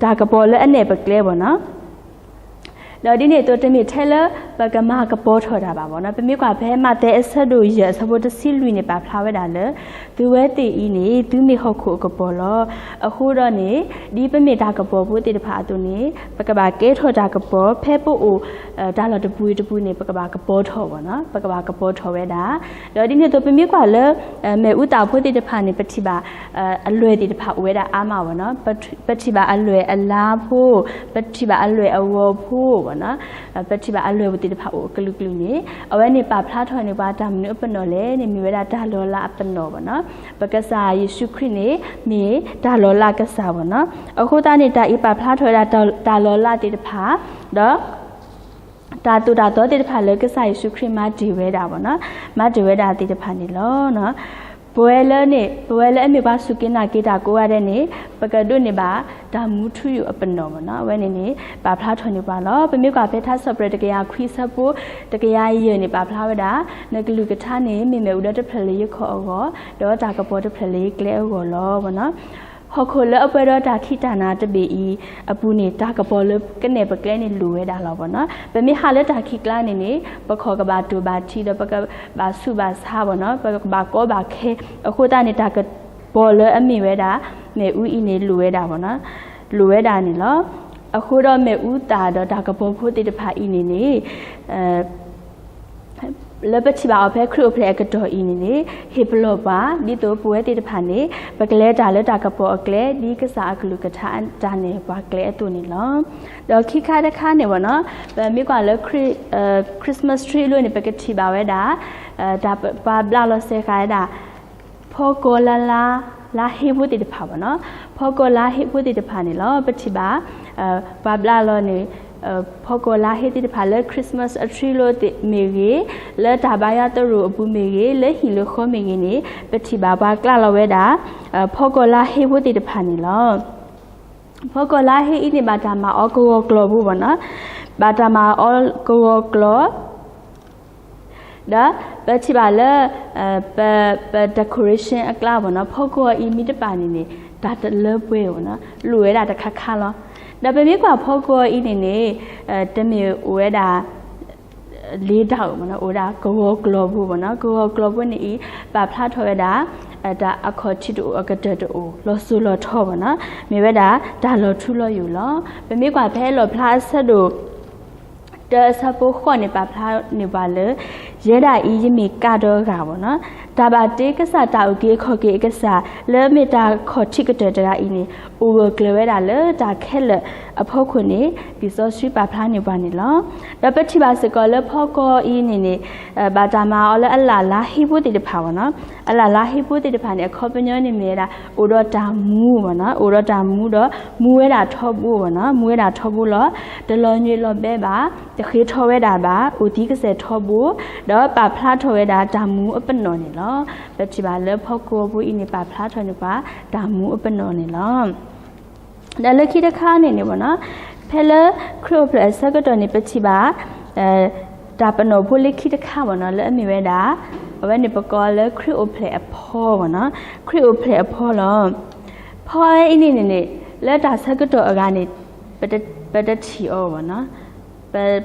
တၢ်ကပီၤလၢအနဲၣ်ပကျဲဘၣ်နီၤ. ဒီးဒ်န့ၣ်အသိး တမ့ၢ်ထဲလၢပကမၤကပီၤထီၣ်တၢ်ဘၣ်ဘၣ်နီၤ. ပမ့ၢ်ကွၢ်ဖဲမးသဲအဆၢဒိၣ်ယဲၢ်အဆၢဖိတဆံလွံၢ်န့ၣ် ပာ်ဖျါဝဲဒၣ်လၢ သုဝဲသ့ၣ်အံၤန့ၣ် သုမ့ၢ်ဟီၣ်ခိၣ်အကပီၤလီၤ. အဃိဒီးန့ၣ် ဒ်ပမ့ၢ်တၢ်ကပီၤဖိသ့ၣ်တဖၣ်အသိးန့ၣ် ပကဘၣ်ကဲထီၣ်တၢ်ကပီၤ ဖဲပအိၣ် တၢ်လီၢ်တပူၤတပူၤန့ၣ် ပကဘၣ်ကပီၤထီၣ်ဘၣ်နီၤ, ပကဘၣ်ကပီၤထီၣ်ဝဲဒၣ်. ဒီးဒ်န့ၣ်အသိး ပမ့ၢ်ကွၢ်လၢ မ့ၣ်အူသၣ်ဖိသ့ၣ်တဖၣ်န့ၣ် ပထံၣ်ဘၣ် အလွဲၢ်သ့ၣ်တဖၣ်အိၣ်ဝဲဒၣ်အါမးဘၣ်နီၤ. ပထံၣ်ဘၣ်အလွဲၢ်အလါဖိ, ပထံၣ်ဘၣ်အလွဲၢ်အဂီၤဖိဘၣ်နီၤ. ပထံၣ်ဘၣ်အလွဲၢ်ပူၤသ့ၣ်တဖၣ်အိၣ်အကလုာ်ကလုာ်န့ၣ် အဝဲန့ၣ်ပာ်ဖျါထီၣ်န့ၢ်ပှၤတၢ်မနုၤအပနီၣ်လဲၣ်န့ၣ် မ့ၢ်ဝဲဒၣ်တၢ်လီၤလးအပနီၣ်ဘၣ်နီၤ. ပကစၢ်ယ့ၣ်ၡူးခရံာ်န့ၣ် မ့ၢ်တၢ်လီၤလးကစၢ်ဘၣ်နီၤ. အဃိသတးန့ၣ် တၢ်အံၤပာ်ဖျါထီၣ်ဝဲဒၣ်တၢ်လီၤလးသ့ၣ်တဖၣ် ဒီး တၢ်သိၣ်တၢ်သီသ့ၣ်တဖၣ်လၢကစၢ်ယ့ၣ်ၡူးခရံာ်မၤတ့ၢ်ဝဲဒၣ်ဘၣ်နီၤ, မၤတ့ၢ်ဝဲဒၣ်သ့ၣ်တဖၣ်န့ၣ်လီၤ. ပဝဲလၢန့ၣ် ပဝဲလၢအမ့ၢ်ပှၤစူၢ်က့ၤနာ်က့ၤတၢ်ကိးဂၤဒဲးန့ၣ် ပကဒိးန့ၢ်ဘၣ်တၢ်မူထူယိာ်အပနီၣ်ဘၣ်နီၤ. အဝဲန့ၣ်န့ၣ် ပာ်ဖျါထီၣ်န့ၢ်ပှၤလီၤ. ပမ့ၢ်ကွၢ်ဖဲထါစံးပတြၢၤတကယၤခွံဆၢဖိ တကယၤယဲၢ်န့ၣ် ပာ်ဖျါဝဲဒၣ် နကလုၢ်ကထါန့ၣ် မ့ၢ်မ့ၣ်အူဒီတဖျၢၣ်လၢယခီၣ်အဂီၢ်, ဒီးတၢ်ကပီၤတဖျၢၣ်လၢယကျဲအဂီၢ်လီၤဘၣ်နီၤ. ဟီၣ်ခိၣ်လၢအပှဲၤဒီးတၢ်ခံးတၢ်နၤတဘ့ၣ်အံၤအပူၤန့ၣ် တၢ်ကပီၤလၢကနဲၣ်ပကျဲန့ၣ်လိၣ်ဝဲဒၣ်လီၤဘၣ်နီၤ. ပမ့ၢ်ဟးလၢတၢ်ခံးကျါန့ၣ်န့ၣ် ပခီၣ်ကဘၣ်တိၢ်ဘၣ်ထံးဒီး ပကဘၣ်ဆူးဘၣ်ဆါဘၣ်နီၤ, ပကဘၣ်ကီဘၣ်ခဲ, အဃိသတးန့ၣ် တၢ်ကပီၤလၢအမ့ၢ်ဝဲဒၣ် မ့ၣ်အူအံၤန့ၣ်လိၣ်ဝဲဒၣ်ဘၣ်နီၤ, လိၣ်ဝဲဒၣ်န့ၣ်လီၤ. အဃိဒီးမ့ၣ်အူသၣ်ဒီးတၢ်ကပီၤဖိသ့ၣ်တဖၣ်အံၤန့ၣ်န့ၣ် လၢပထံၣ်ဘၣ်အီၤဖဲခရံာ်အိၣ်ဖျဲၣ်အကတီၢ်အံၤန့ၣ်န့ၣ် ဟ့ၣ်ပလီၢ်ပှၤ ဒ်သိးပဝဲသ့ၣ်တဖၣ်န့ၣ် ပကလဲၤတၢ်လၢတၢ်ကပီၤအကျဲ ဒ်ကစၢ်အကလုၢ်ကထါတၢ်နဲၣ်ပှၤကျဲအသိးန့ၣ်လီၤ. ဒီးခံခါတခါန့ၣ်ဘၣ်နီၤ ပမ့ၢ်ကွၢ်လၢ Christmas tree အလိၤန့ၣ် ပကထံၣ်ဘၣ်ဝဲဒၣ် တၢ်ပှၤဘျးလီၤစဲးဃာ်ဝဲဒၣ် ဖီကီၢ်လါလါ လါဟ့ဖိသ့ၣ်တဖၣ်ဘၣ်နီၤ, ဖီကီၢ်လါဟ့ဖိသ့ၣ်တဖၣ်န့ၣ်လီၤ. ပထံၣ်ဘၣ် ပှၤဘျးလီၤန့ၣ် ဖီကီၢ်လါဟ့သ့ၣ်တဖၣ်လၢ Christmas အထြံလိၤသ့ၣ်မ့ၢ်ဂ့ၤ, လၢတၢ်ဘါယွၤသရိာ်အပူၤမ့ၢ်ဂ့ၤ, လၢဟံၣ်လၢဃီမ့ၢ်ဂ့ၤန့ၣ် ပထံၣ်ဘၣ်ပှၤကျးလီၤဝဲဒၣ် ဖီကီၢ်လါဟ့ဖိသ့ၣ်တဖၣ်န့ၣ်လီၤ. ဖီကီၢ်လါဟ့အံၤန့ၣ် ဘၣ်တၢ်မၤအီၤကဝီၤကျီၢ်ဖိဘၣ်နီၤ, ဘၣ်တၢ်မၤအီၤကဝီၤကျီၢ် ဒီးပထံၣ်ဘၣ်လၢ ပ ပ decoration အကျါဘၣ်နီၤ, ဖီကီၢ်အံၤမ့ၢ်တပာ်န့ၣ်န့ၣ် တၢ်တလၢပှဲၤဘၣ်နီၤ, လိၣ်ဝဲဒၣ်တခါခါလီၤ. ဒီးပမ့ၢ်ကွၢ်ဖီကီၢ်အံၤန့ၣ်န့ၣ် တမ့ၢ်အိၣ်ဝဲဒၣ် လ့တၢ်အိၣ်ဘၣ်နီၤ, အိၣ်ဝဲဒၣ်ကဝီၤကျီၢ်ဖိဘၣ်နီၤ, ကဝီၤကျီၢ်ဖိန့ၣ်အံၤ ပာ်ဖျါထီၣ်ဝဲဒၣ် တၢ်အခီၣ်ထံးတအိၣ်အကတၢၢ်တအိၣ် လီၤစိၤလီၤထီဘၣ်နီၤ, မ့ၢ်ဝဲဒၣ်တၢ်လီၤထူလီၤယိာ်လီၤ. ပမ့ၢ်ကွၢ်ဖဲလီၣ်ဖျါအဆၢဒိၣ် တၢအဆၢဖိဃိးန့ၣ် ပာ်ဖျါန့ၢ်ပှၤလၢ ယဲဒၣ်အံၤယမ့ၢ်ကးဒီးအဂၤဘၣ်နီၤ, တၢ်ဘၣ်တ့ကစၢ် တၢ်အုၣ်က့ၤခီၣ်က့ၤအကစၢ် လၢမ့ၢ်တၢ်ခီၣ်ထံးကတၢၢ်တဂၤအံၤန့ၣ် အိၣ်ဂၢၢ်ကျၢၤဝဲဒၣ်လၢတၢ်ခဲလၢာ်အဖီခိၣ်န့ၣ် လံာ်စီဆှံပာ်ဖျါန့ၢ်ပှၤန့ၣ်လီၤ. ဒီးပထံၣ်ဘၣ်စ့ၢ်ကီးလၢဖီကီၢ်အံၤန့ၣ်န့ၣ် ဘၣ်တၢ်မၤအီၤလၢအလၣ်လါဟ့ဖိသ့ၣ်တဖၣ်ဘၣ်နီၤ, အလၣ်လါဟ့ဖိသ့ၣ်တဖၣ်န့ၣ် အခီပညီန့ၣ်မ့ၢ်ဝဲဒၣ် အိၣ်ဒီးတၢ်မူဘၣ်နီၤ, အိၣ်ဒီးတၢ်မူဒီး မူဝဲဒၣ်ထီဘိဘၣ်နီၤ, မူဝဲဒၣ်ထီဘိလီၤ. တလီၤညွံးလီၤဘဲဘၣ်, တဃ့ထီဝဲဒၣ်ဘၣ်, အိၣ်သံကစဲာ်ထီဘိ, ဒီးပာ်ဖျါထီၣ်ဝဲဒၣ်တၢ်မူအပနီၣ်န့ၣ်လီၤ. ပထံၣ်ဘၣ်လၢဖီကီၢ်ဖိအံၤန့ၣ် ပာ်ဖျါထီၣ်န့ၢ်ပှၤ တၢ်မူအပနီၣ်န့ၣ်လီၤ. ဒီးလၢခံတခါန့ၣ်န့ၣ်ဘၣ်နီၤ, ဖဲလၢခရံာ်အိၣ်ဖျဲၣ်အဆၢကတီၢ်န့ၣ် ပထံၣ်ဘၣ် တၢ်ပနီၣ်ဖိလၢခံတခါဘၣ်နီၤ, လၢအမ့ၢ်ဝဲဒၣ် အဝဲန့ၣ်ပကိးလၢခရံာ်အိၣ်ဖျဲၣ်အဖီဘၣ်နီၤ, ခရံာ်အိၣ်ဖျဲၣ်အဖီလီၤ. ဖီဝဲအံၤန့ၣ်န့ၣ်န့ၣ် လၢတၢ်ဆၢကတီၢ်အဂၤန့ၣ် ပတထံၣ်အီၤဘၣ်နီၤ,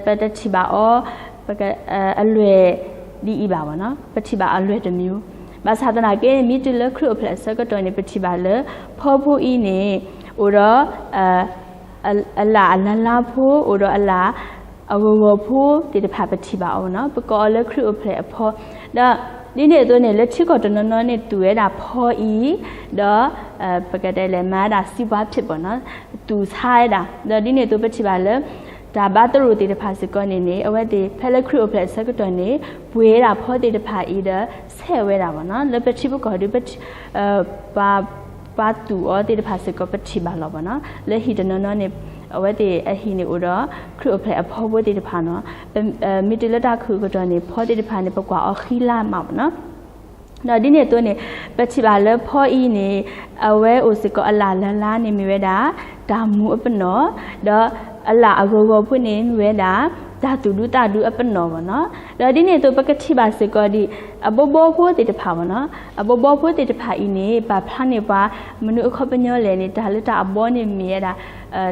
ပတထံၣ်ဘၣ်အီၤ အလွဲၢ်ဒ်အံၤဘၣ်ဘၣ်နီၤ, ပထံၣ်ဘၣ်အလွဲၢ်တမံၤ. ဘၣ်ဆၣ်သနာ်က့ မ့ၢ်တုၤလၢခရံာ်အိၣ်ဖျဲၣ်အဆၢကတီၢ်န့ၣ် ပထံၣ်ဘၣ်လၢ ဖီဖိအံၤန့ၣ် အိၣ်ဒီး အလၣ်အလါလါဖိ, အိၣ်ဒီးအလၣ်အဂီၤဂီၤဖိသ့ၣ်တဖၣ် ပထံၣ်ဘၣ်အီၤဘၣ်နီၤ, ပကိးအီၤလၢခရံာ်အိၣ်ဖျဲၣ်အဖီ. ဒီးဒ်န့ၣ်အသိးန့ၣ် လၢထံကီၢ်တနီၤနီၤန့ၣ် သူၣ်ဝဲဒၣ်ဖီအံၤ, ဒီး ပကတဲလဲၣ် မၤဝဲဒၣ်စံးပှၤဖံးဘၣ်နီၤ, သူၣ်ဆါဝဲဒၣ်. ဒီးဒ်န့ၣ်အသိးပထံၣ်ဘၣ်လၢ တၢ်ဘါသရိာ်သ့ၣ်တဖၣ်စ့ၢ်ကီးန့ၣ်န့ၣ် အဝဲသ့ၣ်ဖဲလၢခရံာ်အိၣ်ဖျဲၣ်အဆၢကတီၢ်န့ၣ် ပှ့ၤဝဲဒၣ်ဖီသ့ၣ်တဖၣ်အံၤဒီး ဆဲးဝဲဒၣ်ဘၣ်နီၤ, လၢပထံပကီၢ်ဒုး ပှၤသူၣ်အီၤသ့ၣ်တဖၣ်စ့ၢ်ကီး ပထံၣ်ဘၣ်လီၤဘၣ်နီၤ. လၢဟံၣ်တနီၤနီၤန့ၣ် အဝဲသ့ၣ်အဟံၣ်န့ၣ်အိၣ်ဒီး ခရံာ်အိၣ်ဖျဲၣ်အဖီဖိသ့ၣ်တဖၣ်နီၤ. မ့ၢ်တုၤလၢတၢ်ခုၣ်ကတီၢ်န့ၣ် ဖီသ့ၣ်တဖၣ်န့ၣ် ပကွၢ်အီၤဃံလၤမးဘၣ်နီၤ. ဒီးဒ်န့ၣ်အသိးန့ၣ် ပထံၣ်ဘၣ်လၢဖီအံၤန့ၣ် အဝဲအိၣ်စ့ၢ်ကီးအလၣ်လါလါန့ၣ်မ့ၢ်ဝဲဒၣ် တၢ်မူအပနီၣ်, ဒီးအလၣ်အဂီၤဂီၤဖိန့ၣ်မ့ၢ်ဝဲဒၣ် တၢ်သူၣ်ဒူသးဒူအပနီၣ်ဘၣ်နီၤ. ဒီးဒ်န့ၣ်အသိးပကထံၣ်ဘၣ်စ့ၢ်ကီးဒ် အဘီဘီဖိသ့ၣ်တဖၣ်ဘၣ်နီၤ, အဘီဘီဖိသ့ၣ်တဖၣ်အံၤန့ၣ် ပာ်ဖျါန့ၢ်ပှၤ မနုၤအခီပညီလဲၣ်န့ၣ် တၢ်လၢတၢ်အဘီန့ၣ်မ့ၢ်ဝဲဒၣ်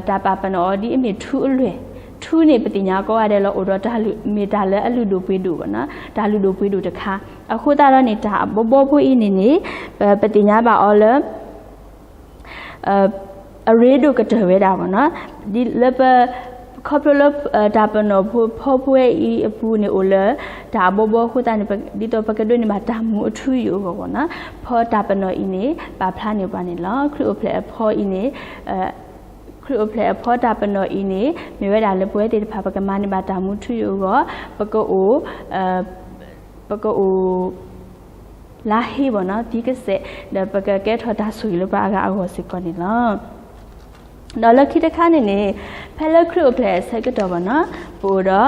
တၢ်ပာ်ပနီၣ်အီၤဒ်အမ့ၢ်ထူအလွဲၢ်, ထူန့ၣ် ပသ့ၣ်ညါကိးဂၤဒဲးလီၤ အိၣ်ဒီးတၢ်မ့ၢ်တၢ်လၢအလုၢ်ဒိၣ်ပှ့ၤဒိၣ်ဘၣ်နီၤ, တၢ်လုၢ်ဒိၣ်ပှ့ၤဒိၣ်တခါ. အဃိသတးဒီးန့ၣ် တၢ်အဘီဘီဖိအံၤန့ၣ်န့ၣ် ပသ့ၣ်ညါဘၣ်အီၤလၢ အရ့ဒိၣ်ကတၢၢ်ဝဲဒၣ်ဘၣ်နီၤ, ဒ်လၢပ ခီဖျိလၢ တၢ်ပနီၣ်ဖီဖိဝဲအံၤအပူၤန့ၣ်အိၣ်လၢ တၢ်အဘီဘီအဃိသတးန့ၣ် ဒ်သိးပကဒိးန့ၢ်ဘၣ်တၢ်မူအထူအယိာ်အဂီၢ်ဘၣ်နီၤ, ဖီတၢ်ပနီၣ်အံၤန့ၣ် ပာ်ဖျါန့ၢ်ပှၤန့ၣ်လီၤ. ခရံာ်အိၣ်ဖျဲၣ်အဖီအံၤန့ၣ် ခရံာ်အိၣ်ဖျဲၣ်အဖီတၢ်ပနီၣ်အံၤန့ၣ် မ့ၢ်ဝဲဒၣ်လၢပဝဲသ့ၣ်တဖၣ် ပကမၤန့ၢ်ဘၣ်တၢ်မူထူယိာ်အဂီၢ်, ပကအိၣ် ပကအိၣ် လါဟ့ဘၣ်နီၤ သံကစဲး ဒီးပကကဲထီၣ်တၢ်ဆိၣ်ဂ့ၤလၢပှၤအဂၤအဂီၢ်စ့ၢ်ကီးန့ၣ်လီၤ. ဒီးလၢခံတခါန့ၣ်န့ၣ် ဖဲလၢခရံာ်အိၣ်ဖျဲၣ်အဆၢကတီၢ်ဘၣ်နီၤ ပအိၣ်ဒီး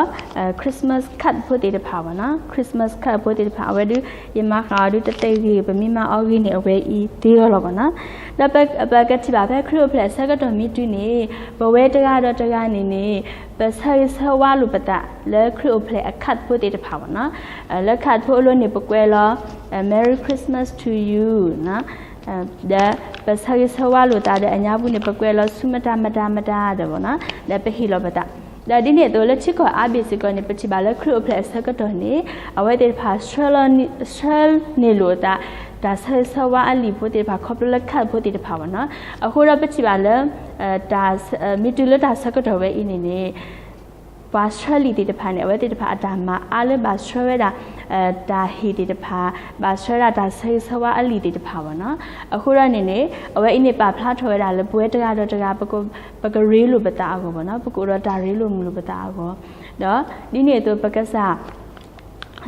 Christmas card ဖိသ့ၣ်တဖၣ်ဘၣ်နီၤ, Christmas card ဖိသ့ၣ်တဖၣ် အဝဲဒုး ယမၤဃာ်အီၤဒုးတသ့ဂ့ၤ ပမ့ၢ်မၤအီၤဂ့ၤန့ၣ် အဝဲအံၤသ့အီၤလီၤဘၣ်နီၤ. ဒီးပကထံၣ်ဘၣ်ဖဲခရံာ်အိၣ်ဖျဲၣ်အဆၢကတီၢ်မ့ၢ်တုၤန့ၣ် ပဝဲတဂၤဒီးတဂၤန့ၣ်န့ၣ် ပဆၢဂ့ၤဆၢဝါလိာ်ပသးလၢခရံာ်အိၣ်ဖျဲၣ်အ card ဖိသ့ၣ်တဖၣ်ဘၣ်နီၤ. လၢ card ဖိအလိၤန့ၣ် ပကွဲးလီၤ Merry Christmas to you နီၤ, ဒီးပဆၢဂ့ၤဆၢဝါလိာ်သးဒီးအညါပူၤန့ၣ် ပကွဲးလီၤဆူမတၤမတၤမတၤဒီးဘၣ်နီၤ, ဒီးပဟ့ၣ်လီၤပသး. ဒီးဒ်န့ၣ်အသိးလၢထံကီၢ်အါဘ့ၣ်စ့ၢ်ကီးန့ၣ် ပထံၣ်ဘၣ်လၢခရံာ်အိၣ်ဖျဲၣ်အဆၢကတီၢ်န့ၣ် အဝဲသ့ၣ်တဖၣ် ဆှၢန့ၢ်လိာ်အသး တၢ်ဆၢဂ့ၤဆၢဝါအလံာ်ဖိသ့ၣ်တဖၣ် ခီဖျိလၢ card ဖိသ့ၣ်တဖၣ်ဘၣ်နီၤ. အဃိဒီးပထံၣ်ဘၣ်လၢ မ့ၢ်တုၤလၢတၢ်ဆၢကတီၢ်ဝဲအံၤန့ၣ်န့ၣ် ပှၤဆှၢလံာ်သ့ၣ်တဖၣ်န့ၣ် အဝဲသ့ၣ်တဖၣ်အတၢ်မၤအါလၢဘၣ်ဆှၢဝဲဒၣ် တၢ်ဟ့ၣ်သ့ၣ်တဖၣ် ဘၣ်ဆှၢဝဲဒၣ်တၢ်ဆၢဂ့ၤဆၢဝါအလံာ်သ့ၣ်တဖၣ်ဘၣ်နီၤ. အဃိဒီးန့ၣ်န့ၣ် အဝဲအံၤန့ၣ်ပာ်ဖျါထီၣ်ဝဲဒၣ်လၢပဝဲတဂၤဒီးတဂၤ ပကရ့လိာ်ပသးအဂီၢ်ဘၣ်နီၤ, ပကအိၣ်ဒီးတၢ်ရ့လိာ်မုာ်လိာ်ပသးအဂီၢ်, ဒီးဒ်န့ၣ်အသိးပကစၢ်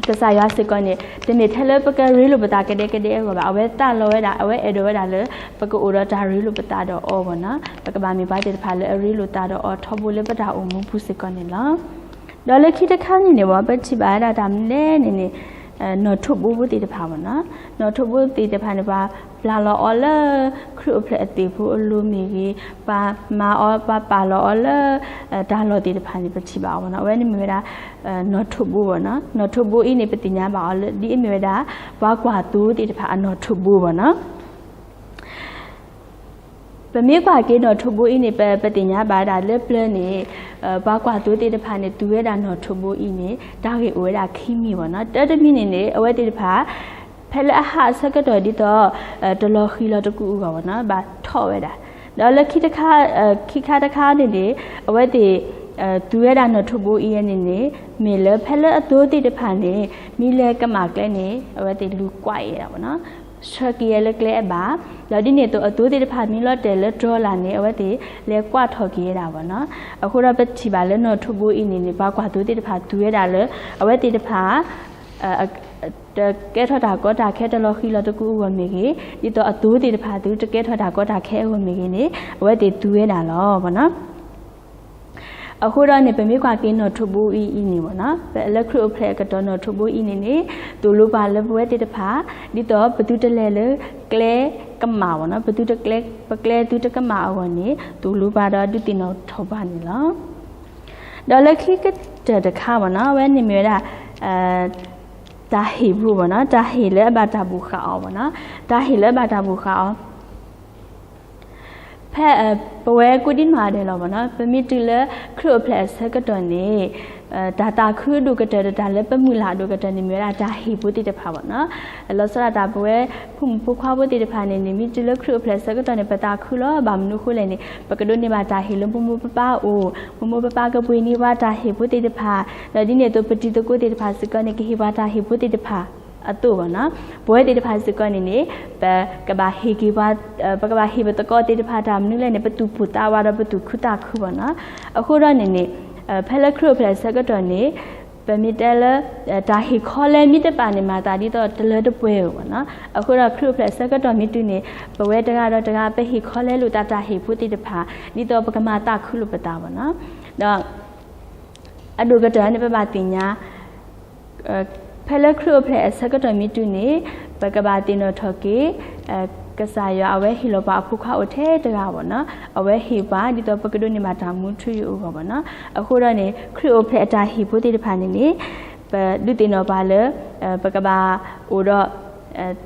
ကစၢ်ယွၤစ့ၢ်ကီးန့ၣ် တမ့ၢ်ထဲလၢပကရ့လိာ်ပသးကဒဲကဒဲအဂီၢ်ဘၣ်, အဝဲသးလီဝဲဒၣ်, အဝဲအဲၣ်ဒိးဝဲဒၣ်လၢ ပကအိၣ်ဒီးတၢ်ရ့လိာ်ပသးဒီးအီၤဘၣ်နီၤ, ပကဘၣ်မ့ၢ်ပှၤသ့ၣ်တဖၣ်လၢအရ့လိာ်သးဒီးအီၤထီဘိလၢပတၢ်အိၣ်မူပူၤစ့ၢ်ကီးန့ၣ်လီၤ. ဒီးလၢခံတခါန့ၣ်န့ၣ် ပထံၣ်ဘၣ်ဝဲဒၣ်တၢ်မနုၤလဲၣ်န့ၣ်န့ၣ် နီၣ်ထိးဘိဖိသ့ၣ်တဖၣ်ဘၣ်နီၤ, နီၣ်ထိးဘိသ့ၣ်တဖၣ်န့ၣ် ပှၤပျၢ်လီၤအီၤလၢ ခရံာ်အိၣ်ဖျဲၣ်အသ့ၣ်ဖိအလိၤမ့ၢ်ဂ့ၤ, ပှၤမၤအီၤ ပှၤပာ်လီၤအီၤလၢ တၢ်လီၢ်သ့ၣ်တဖၣ်န့ၣ် ပထံၣ်ဘၣ်အီၤဘၣ်နီၤ, အဝဲန့ၣ်မ့ၢ်ဝဲဒၣ် နီၣ်ထိးဘိဘၣ်နီၤ, နီၣ်ထိးဘိအံၤန့ၣ် ပသ့ၣ်ညါဘၣ်အီၤလၢ ဒ်အမ့ၢ်ဝဲဒၣ် ပှၤကွၢ်သိသ့ၣ်တဖၣ်အနီၣ်ထိးဘိဘၣ်နီၤ. ပမ့ၢ်ကွၢ်က့ၤနီၣ်ထိးဘိအံၤန့ၣ် ပ ပသ့ၣ်ညါဘၣ်ဝဲဒၣ်လၢပျၢၤန့ၣ် ပှၤကွၢ်သိသ့ၣ်တဖၣ်န့ၣ် သူဝဲဒၣ်နီၣ်ထိးဘိအံၤန့ၣ် တၢ်ဂ့ၢ်အိၣ်ဝဲဒၣ်ခံမံၤဘၣ်နီၤ, တၢတမံၤန့ၣ်န့ၣ် အဝဲသ့ၣ်တဖၣ် ဖဲလၢအဟးအဆၢကတီၢ်ဒ်သိး တလီၤဃံၤလီၤတကူးအဂီၢ်ဘၣ်နီၤ, ဘၣ်ထီၣ်ဝဲဒၣ်, ဒီးလၢခံတခါ ခံခါတခါန့ၣ်န့ၣ် အဝဲသ့ၣ် သူဝဲဒၣ်နီၣ်ထိးဘိအံၤန့ၣ်န့ၣ် မ့ၢ်လၢဖဲလၢအသိသ့ၣ်တဖၣ်န့ၣ် မ့ၢ်လဲၤကမၣ်ကျဲန့ၣ် အဝဲသ့ၣ်လူၤကွၢ်အီၤဒၣ်ဘၣ်နီၤ, ဆှၢက့ၤဝဲလၢကျဲအဘၣ်, ဒီးဒ်န့ၣ်အသိးအသိသ့ၣ်တဖၣ်မ့ၢ်လီၤတဲာ်လၢတြီလာ်န့ၣ် အဝဲသ့ၣ်လဲၤကွၢ်ထီၣ်က့ၤဝဲဒၣ်ဘၣ်နီၤ, အဃိဒီးပထံၣ်ဘၣ်လၢနီၣ်ထိးဘိအံၤန့ၣ်န့ၣ် ပှၤကွၢ်သိသ့ၣ်တဖၣ်သူဝဲဒၣ်လၢ အဝဲသ့ၣ်တဖၣ် တကဲထီၣ်တၢ်ကီတၢ်ခဲတလီၤဃံၤလီၤတကူးအဂီၢ်မ့ၢ်ဂ့ၤ, ဒ်သိးအသိသ့ၣ်တဖၣ်သုတကဲထီၣ်တၢ်ကီတၢ်ခဲအဂီၢ်မ့ၢ်ဂ့ၤန့ၣ် အဝဲသ့ၣ်သူဝဲဒၣ်လီၤဘၣ်နီၤ. အဃိဒီးန့ၣ် ပမ့ၢ်ကွၢ်က့ၤနီၣ်ထိးဘိအံၤအံၤန့ၣ်ဘၣ်နီၤ, ပလၢခရံာ်အိၣ်ဖျဲၣ်အကတီၢ်နီၣ်ထိးဘိအံၤန့ၣ်န့ၣ် သိၣ်လိပှၤလၢပဝဲသ့ၣ်တဖၣ် ဒ်သိးပသုတလဲၤလၢကျဲကမၣ်ဘၣ်နီၤ, ပသုတကျဲ ပကျဲသုတကမၣ်အဂီၢ်န့ၣ် သိၣ်လိပှၤဒီးဒုးသ့ၣ်နီၣ်ထီၣ်ပှၤန့ၣ်လီၤ. ဒီးလၢခံကတၢၢ်တခါဘၣ်နီၤ, အဝဲန့ၣ်မ့ၢ်ဝဲဒၣ် တၢ်ဟ့ၣ်ဖိဘၣ်နီၤ, တၢ်ဟ့ၣ်လၢအဘၣ်တၢ်ဘူၣ်ဃာ်အီၤဘၣ်နီၤ, တၢ်ဟ့ၣ်လၢအဘၣ်တၢ်ဘူၣ်ဃာ်အီၤ ဖဲ ပဝဲကိးဒံနီၢ်ဂၤဒဲးလီၤဘၣ်နီၤ, ပမ့ၢ်တုၤလၢခရံာ်အိၣ်ဖျဲၣ်အဆၢကတီၢ်န့ၣ် တၢ်သးခုဒိၣ်ကတၢၢ်ဒီး တၢ်လၢပမုၢ်လၢ်ဒိၣ်ကတၢၢ်န့ၣ် မ့ၢ်ဝဲဒၣ်တၢ်ဟ့ၣ်ဖိသ့ၣ်တဖၣ်ဘၣ်နီၤ. လီၤဆီဒၣ်တၢ်ပဝဲ ဖိမုၣ်ဖိခွါဖိသ့ၣ်တဖၣ်န့ၣ်န့ၣ် မ့ၢ်တုၤလၢခရံာ်အိၣ်ဖျဲၣ်အဆၢကတီၢ်န့ၣ် ပသးခုလီၤ. ဘၣ်မနုၤအဃိလဲၣ်န့ၣ် ပကဒိးန့ၢ်ဘၣ်တၢ်ဟ့ၣ်လၢမိၢ်မိၢ်ပၢ်ပၢ်အအိၣ်, မိၢ်မိၢ်ပၢ်ပၢ်ကပှ့ၤန့ၢ်ပှၤတၢ်ဟ့ၣ်ဖိသ့ၣ်တဖၣ်, ဒီးဒ်န့ၣ်အသိး ပတံၤသကိးသ့ၣ်တဖၣ်စ့ၢ်ကီးန့ၣ် ကဟ့ၣ်ပှၤတၢ်ဟ့ၣ်ဖိသ့ၣ်တဖၣ်အသိးဘၣ်နီၤ. ပဝဲသ့ၣ်တဖၣ်စ့ၢ်ကီးန့ၣ်န့ၣ် ပကဘၣ်ဟ့ၣ်က့ၤပှၤ ပကဘၣ်ဟ့ၣ်ပသကိးသ့ၣ်တဖၣ်တၢ်မနုၤလဲၣ်န့ၣ် ပသူၣ်ပိၢ်သးဝးဒီးပသူၣ်ခုသးခုဘၣ်နီၤ. အဃိဒီးန့ၣ်န့ၣ် ဖဲလၢခရံာ်အိၣ်ဖျဲၣ်အဆၢကတီၢ်န့ၣ် ပမ့ၢ်တဲလၢ တၢ်ဟ့ၣ်ခီလဲမ့ၢ်တဘၣ်န့ၣ် မၤသးဒ်သိးတလၢတပှဲၤဧိၤဘၣ်နီၤ. အဃိဒီးခရံာ်အိၣ်ဖျဲၣ်အဆၢကတီၢ်မ့ၢ်တုၤန့ၣ် ပဝဲတဂၤဒီးတဂၤ ပဟ့ၣ်ခီလဲလိာ်သးတၢ်ဟ့ၣ်ဖိသ့ၣ်တဖၣ် ဒ်သိးပကမၤသးခုလိာ်ပသးဘၣ်နီၤ. ဒီး အဒိၣ်ကတၢၢ်န့ၣ် ပဘၣ်သ့ၣ်ညါ ဖဲလၢခရံာ်အိၣ်ဖျဲၣ်အဆၢကတီၢ်မ့ၢ်တုၤန့ၣ် ပကဘၣ်သ့ၣ်နီၣ်ထီၣ်က့ၤ ကစၢ်ယွၤအဝဲဟ့ၣ်လီၤပှၤအဖိခွါအိၣ်ထဲတဂၤဘၣ်နီၤ, အဝဲဟ့ၣ်ပှၤ ဒ်သိးပကဒိးန့ၢ်ဘၣ်တၢ်မူထူယိာ်အဂီၢ်ဘၣ်နီၤ. အဃိဒီးန့ၣ် ခရံာ်အိၣ်ဖျဲၣ်အတၢ်ဟ့ၣ်ဖိသ့ၣ်တဖၣ်န့ၣ်န့ၣ် ပဒုးသ့ၣ်နီၣ်ပှၤလၢ ပကဘၣ်အိၣ်ဒီး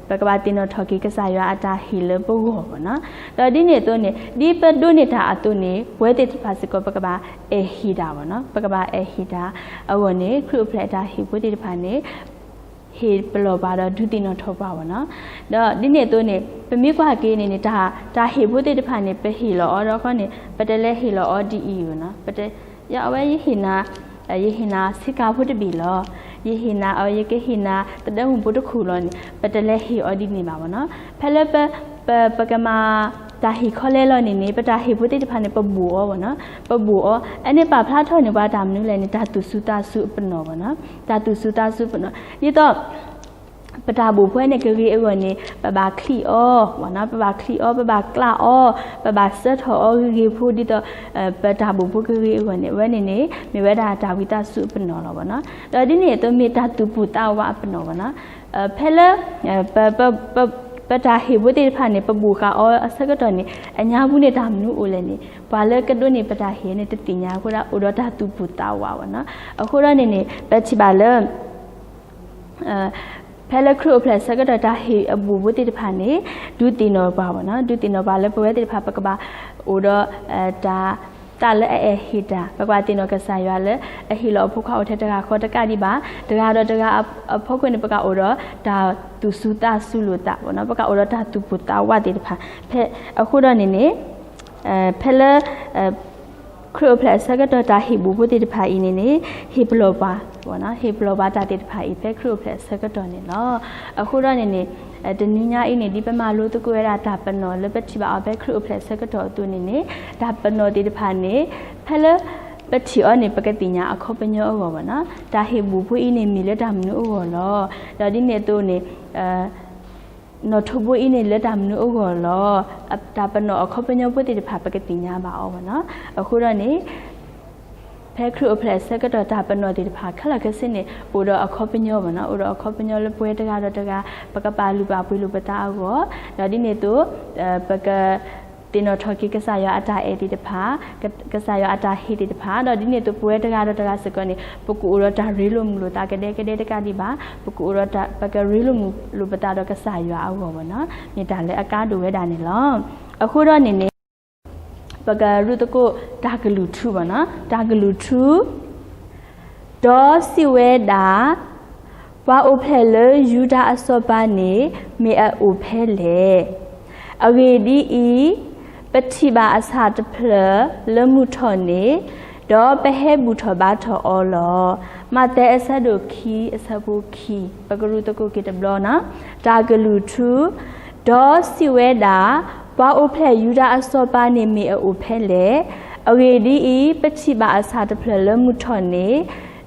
ပကဘၣ်သ့ၣ်နီၣ်ထီၣ်က့ၤကစၢ်ယွၤအတၢ်ဟ့ၣ်လၢပဂီၢ်ဘၣ်နီၤ. ဒီးဒ်န့ၣ်အသိးန့ၣ် ဒ်ပဒိးန့ၢ်တၢ်အသိးန့ၣ် ပဝဲသ့ၣ်တဖၣ်စ့ၢ်ကီး ပကဘၣ်အဲၣ်ဟ့ၣ်တၢ်ဘၣ်နီၤ, ပကဘၣ်အဲၣ်ဟ့ၣ်တၢ်အဂီၢ်န့ၣ် ခရံာ်အိၣ်ဖျဲၣ်အတၢ်ဟ့ၣ်ဖိသ့ၣ်တဖၣ်န့ၣ် ဟ့ၣ်ပလီၢ်ပှၤဒီးဒုးသ့ၣ်နီၣ်ထီၣ်ပှၤဘၣ်နီၤ. ဒီးဒ်န့ၣ်အသိးန့ၣ် ပမ့ၢ်ကွၢ်က့ၤန့ၣ်န့ၣ် တၢ် တၢ်ဟ့ၣ်ဖိသ့ၣ်တဖၣ်န့ၣ် ပဟ့ၣ်လီၤအီၤဒီးခီန့ၣ် ပတလဲၤဟ့ၣ်လီၤအီၤဒ်အံၤဘၣ်နီၤ. ပတ ယအဝဲယဟ့ၣ်နၤ ယဟ့ၣ်နၤဆ့ကၤဖိတဘ့ၣ်လီၤ. ယဟ့ၣ်နၤအီၤ ယကဟ့ၣ်နၤသဒၢမုၢ်ဖိတခိၣ်လီၤန့ၣ် ပတလဲၤဟ့ၣ်အီၤဒ်န့ၣ်ဘၣ်ဘၣ်နီၤ. ဖဲလၢပ ပ ပကမၤတၢ်ဟ့ၣ်ခီလဲလီၤန့ၣ်န့ၣ် ပတၢ်ဟ့ၣ်ဖိသ့ၣ်တဖၣ်န့ၣ် ပဘိၣ်အီၤဘၣ်နီၤ. ပဘိၣ်အီၤ အန့ၣ်ပာ်ဖျါထီၣ်န့ၢ်ပှၤတၢ်မနုၤလဲၣ်န့ၣ် တၢ်သူၣ်စူၤသးစူၤအပနီၣ်ဘၣ်နီၤ. တၢ်သူၣ်စူၤသးစူၤပနီၣ် ဒ်သိး ပတၢ်ဘိၣ်ဖိန့ၣ်ကဂ့ၤအဂီၢ်န့ၣ် ပဘၣ်ချံးအီၤဘၣ်နီၤ, ပဘၣ်ချံးအီၤ, ပဘၣ်ကျးအီၤ, ပဘၣ်စၢထီၣ်အီၤဂ့ၤဂ့ၤဖိ ဒ်သိး ပတၢ်ဘိၣ်ဖိကဂ့ၤအဂီၢ်န့ၣ် အဝဲန့ၣ်န့ၣ် မ့ၢ်ဝဲဒၣ်တၢ်ဝံသးစူၤအပနီၣ်လီၤဘၣ်နီၤ. ဒီးဒ်န့ၣ်အသိး မ့ၢ်တၢ်သူၣ်ပိၢ်သးဝးအပနီၣ်ဘၣ်နီၤ. ဖဲလၢ ပ ပ ပ ပတၢ်ဟ့ၣ်ဖိသ့ၣ်တဖၣ်န့ၣ် ပဘိၣ်ဃာ်အီၤအဆၢကတီၢ်န့ၣ် အညါပူၤန့ၣ်တၢ်မနုၤအိၣ်လဲၣ်န့ၣ် ပှၤလၢကဒိးန့ၢ်ပတၢ်ဟ့ၣ်န့ၣ် တသ့ၣ်ညါအဃိဒၣ် အိၣ်ဒီးတၢ်သူၣ်ပိၢ်သးဝးဘၣ်နီၤ. အဃိဒီးန့ၣ်န့ၣ် ပထံၣ်ဘၣ်လၢ ဖဲလၢခရံာ်အိၣ်ဖျဲၣ်အဆၢကတီၢ် တၢ်ဟ့ၣ်အဘိၣ်ဖိသ့ၣ်တဖၣ်န့ၣ် ဒုးသ့ၣ်နီၣ်ပှၤဘၣ်နီၤ, ဒုးသ့ၣ်နီၣ်ပှၤလၢပဝဲသ့ၣ်တဖၣ် ပကဘၣ်အိၣ်ဒီး တၢ် သးလၢအအဲၣ်ဟ့ၣ်တၢ်, ပကဘၣ်သ့ၣ်နီၣ်ကစၢ်ယွၤလၢ အဟ့ၣ်လီၤအဖိခွါအိၣ်ထဲတဂၤဃီတကးဒံးဘၣ်, တဂၤဒီးတဂၤအဖီခိၣ်န့ၣ် ပကအိၣ်ဒီးတၢ်သူၣ်စူၤသးစူၤလိာ်သးဘၣ်နီၤ, ပကအိၣ်ဒီးတၢ်သူၣ်ပိၢ်သးဝးသ့ၣ်တဖၣ်, ဖဲ အဃိဒီးန့ၣ်န့ၣ် ဖဲလၢ ခရံာ်အိၣ်ဖျဲၣ်အဆၢကတီၢ် တၢ်ဟ့ၣ်ဘိၣ်ဖိသ့ၣ်တဖၣ်အံၤန့ၣ်န့ၣ် ဟ့ၣ်ပလီၢ်ပှၤ ဟ့ၣ်ပလီၢ်ပှၤတၢ်သ့ၣ်တဖၣ်အံၤ ဖဲခရံာ်အိၣ်ဖျဲၣ်အဆၢကတီၢ်န့ၣ်လီၤ. အဃိဒီးန့ၣ်န့ၣ် တနံၤညါအံၤန့ၣ် ဒ်ပမၤလိသကိးဝဲဒၣ်တၢ်ပနီၣ်လၢပထံၣ်ဘၣ်အီၤဖဲခရံာ်အိၣ်ဖျဲၣ်အဆၢကတီၢ်အသိးန့ၣ်န့ၣ် တၢ်ပနီၣ်သ့ၣ်တဖၣ်န့ၣ် ဖဲလၢ ပထံၣ်အီၤန့ၣ် ပကသ့ၣ်ညါအခီပညီအဂီၢ်ဘၣ်နီၤ. တၢ်ဟ့ၣ်ဘူၣ်ဖိအံၤန့ၣ် မ့ၢ်လၢတၢ်မနုၤအဂီၢ်လီၤ. ဒီးဒ်န့ၣ်အသိးန့ၣ် နီၣ်ထိးဘိအံၤန့ၣ် လၢတၢ်မနုၤအဂီၢ်လီၤ. တၢ်ပနီၣ်အခီပညီဖိသ့ၣ်တဖၣ် ပကသ့ၣ်ညါဘၣ်အီၤဘၣ်နီၤ. အဃိဒီးန့ၣ် ဖဲခရံာ်အိၣ်ဖျဲၣ်အဆၢကတီၢ် တၢ်ပနီၣ်သ့ၣ်တဖၣ်ခဲလၢာ်ခဲဆ့န့ၣ် အိၣ်ဒီးအခီပညီဘၣ်နီၤ. အိၣ်ဒီးအခီပညီလၢပဝဲတဂၤဒီးတဂၤ ပကပာ်လုၢ်ပာ်ပှ့ၤလိာ်ပသးအဂီၢ်, ဒီးဒ်န့ၣ်အသိး ပက သ့ၣ်နီၣ်ထီၣ်က့ၤကစၢ်ယွၤအတၢ်အဲၣ်သ့ၣ်တဖၣ်, ကစၢ်ယွၤအတၢ်ဟ့ၣ်သ့ၣ်တဖၣ်, ဒီးဒ်န့ၣ်အသိးပဝဲတဂၤဒီးတဂၤစ့ၢ်ကီးန့ၣ် ပကအိၣ်ဒီးတၢ်ရ့လိာ်မုာ်လိာ်သးကဒဲကဒဲတကးဒံးဘၣ်, ပကအိၣ်ဒီးတၢ် ပကရ့လိာ်မုာ်လိာ်ပသးဒီးကစၢ်ယွၤအဂီၢ်ဘၣ်နီၤ. မ့ၢ်တၢ်လၢအကါဒိၣ်ဝဲဒၣ်န့ၣ်လီၤ. အဃိဒီးန့ၣ်န့ၣ် ပကရူၢ်သကိးတၢ်ကလုၢ်ထူဘၣ်နီၤ, တၢ်ကလုၢ်ထူ ဒီးစံးဝဲဒၣ်, ပှၤအိၣ်ဖျဲၣ်လၢယူဒၤအစီၤပၤန့ၣ် မ့ၢ်အအိၣ်ဖဲလဲၣ်. အဂ့ၢ်ဒ်အံၤ, ပထံၣ်ဘၣ်အဆၣ်တဖျၢၣ်လၢမုၢ်ထီၣ်န့ၣ်, ဒီးပဟဲဘူၣ်ထီၣ်ဘါထီၣ်အီၤလီၤ. မးသဲအဆၢဒိၣ်ခံအဆၢဖိခံ, ပကရူၢ်သကိးက့ၤတဘျီနီၤ, တၢ်ကလုၢ်ထူ ဒီးစံးဝဲဒၣ်, ပှၤအိၣ်ဖျဲၣ်ယူဒၤအစီၤပၤန့ၣ်မ့ၢ်အအိၣ်ဖဲလဲၣ်. အဂ့ၢ်ဒ်အံၤ, ပထံၣ်ဘၣ်အဆၣ်တဖျၢၣ်လၢမုၢ်ထီၣ်န့ၣ်,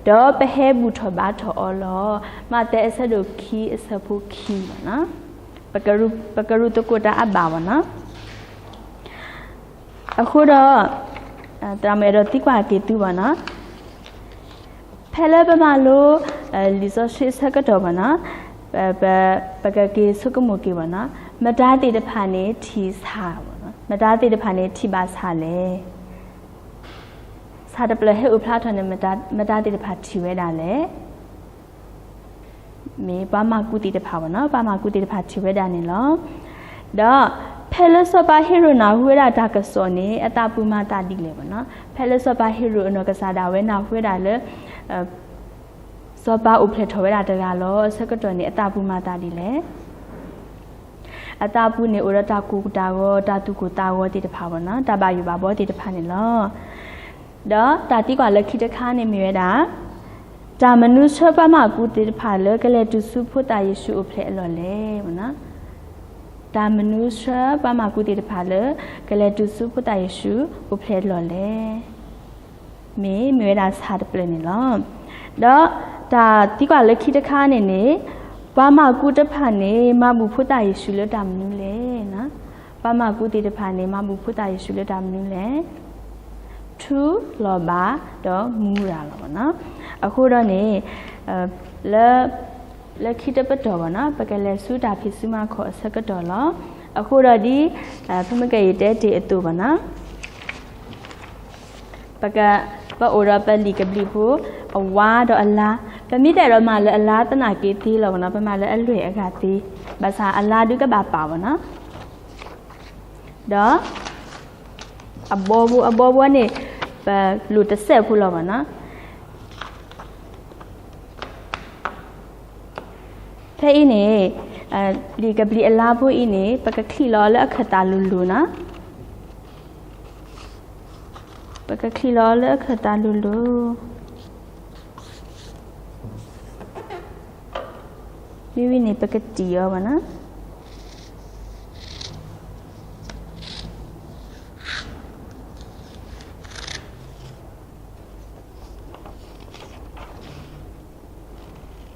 ဒီးပဟဲဘူၣ်ထီၣ်ဘါထီၣ်အီၤလီၤ. မးသဲအဆၢဒိၣ်ခံအဆၢဖိခံဘၣ်နီၤ. ပကရူၢ်သကိးတၢ်အါဘၣ်ဘၣ်နီၤ. အဃိဒီး သရၣ်မုၣ်အဲၣ်ဒိးသံကွၢ်က့ၤသုဘၣ်နီၤ, ဖဲလၢပမၤလိ လံာ်စီဆှံအဆၢကတီၢ်ဘၣ်နီၤ, ပကက့ၤဆိကမိၣ်က့ၤဘၣ်နီၤ, မတၤသ့ၣ်တဖၣ်န့ၣ်ထံၣ်ဆၣ်, မတၤသ့ၣ်တဖၣ်န့ၣ်ထံၣ်ဘၣ်ဆၣ်လဲၣ်. ဆၣ်တဖျၢၣ်ဟဲအိၣ်ဖျါထီၣ်န့ၣ် မတၤသ့ၣ်တဖၣ်ထံၣ်ဝဲဒၣ်လဲၣ်. မ့ၢ်ပှၤမၤကူသ့ၣ်တဖၣ်ဘၣ်နီၤ, ပှၤမၤကူသ့ၣ်တဖၣ်ထံၣ်ဝဲဒၣ်န့ၣ်လီၤ. ဒီးဖဲလၢစီၤပၤဟ့ရိၣ်နၢ်ဟူဝဲဒၣ်တၢ်ကစီၣ်န့ၣ် အသးပူၤမၤသးဒ်လဲၣ်ဘၣ်နီၤ. ဖဲလၢစီၤပၤဟ့ရိၣ်အနီၢ်ကစၢ်ဒၣ်ဝဲနၢ်ဟူဝဲဒၣ်လၢ စီၤပၤအိၣ်ဖျဲၣ်ထီၣ်ဝဲဒၣ်တဂၤလီၤအဆၢကတီၢ်န့ၣ် အသးပူၤမၤသးဒ်လဲၣ်. အသးပူၤန့ၣ်အိၣ်ဒီးတၢ်ကိၢ်တၢ်ဂီၤ, တၢ်သူၣ်ကိၢ်သးဂီၤသ့ၣ်တဖၣ်ဘၣ်နီၤ, တၢ်ဘၣ်ယိၣ်ဘၣ်ဘီသ့ၣ်တဖၣ်န့ၣ်လီၤ. ဒီးတၢ်သံကွၢ်လၢခံတခါန့ၣ်မ့ၢ်ဝဲဒၣ်, တၢ်မနုၤဆှၢပှၤမၢကူသ့ၣ်တဖၣ်လၢကလဲၤတုၤဆူဖိသၣ်ယ့ၣ်ၡူးအိၣ်ဖျဲၣ်အလီၢ်လဲၣ်. တၢ်မနုၤဆှၢပှၤမၢကူသ့ၣ်တဖၣ်လၢ ကလဲၤတုၤဆူဖိသၣ်ယ့ၣ်ၡူးအိၣ်ဖျဲၣ်အလီၢ်လဲၣ်. မ့ၢ်မ့ၢ်ဝဲဒၣ်ဆၣ်တဖျၢၣ်န့ၣ်လီၤ. ဒီးတၢ်သံကွၢ်လၢခံတခါန့ၣ်န့ၣ်, ပှၤမၢကူတဖၣ်န့ၣ် မၤဘူၣ်ဖိသၣ်ယ့ၣ်ၡူးလၢတၢ်မနုၤလဲၣ်. ပှၤမၢကူသ့ၣ်တဖၣ်န့ၣ် မၤဘူၣ်ဖိသၣ်ယ့ၣ်ၡူးလၢတၢ်မနုၤလဲၣ်. ထူလီၤဘၣ်ဒီးမူရၤလီၤဘၣ်နီၤ. အဃိဒီးန့ၣ် လၢ လၢခံတပတီၢ်ဘၣ်နီၤ, ပကလဲၤဆူတၢ်ဖံးစုမၤခီၣ်အဆၢကတီၢ်လီၤ. အဃိဒီးဒ် ဖဲမ့ၢ်ကယတဲတ့ၢ်အသိးဘၣ်နီၤ, ပက ပအိၣ်ဒီးပလံာ်ကဘျံးဖိ အဝါဒီးအလါ, ပမ့ၢ်တအဲၣ်ဒိးမၤလၢအလါသနာ်က့သ့လီၤဘၣ်နီၤ, ပမၤလၢအလွဲၢ်အဂၤသ့, ဘၣ်ဆၣ်အလါဒုးကဘၣ်ပာ်ဘၣ်နီၤ. ဒီး အဘီဘိ အဘီဘိန့ၣ် ပလိၣ်တစဲးဖိလီၤဘၣ်နီၤ. ဖဲအံၤန့ၣ် လံာ်ကဘျံးအလါဖိအံၤန့ၣ် ပကချံးလီၤအီၤလၢအခၢၣ်သးလိၤလိၤနီၤ. ပကချံးလီၤအီၤလၢအခၢၣ်သးလိၤလိၤ. မ့ၢ်ဝံၤန့ၣ် ပကတံၢ်အီၤဘၣ်နီ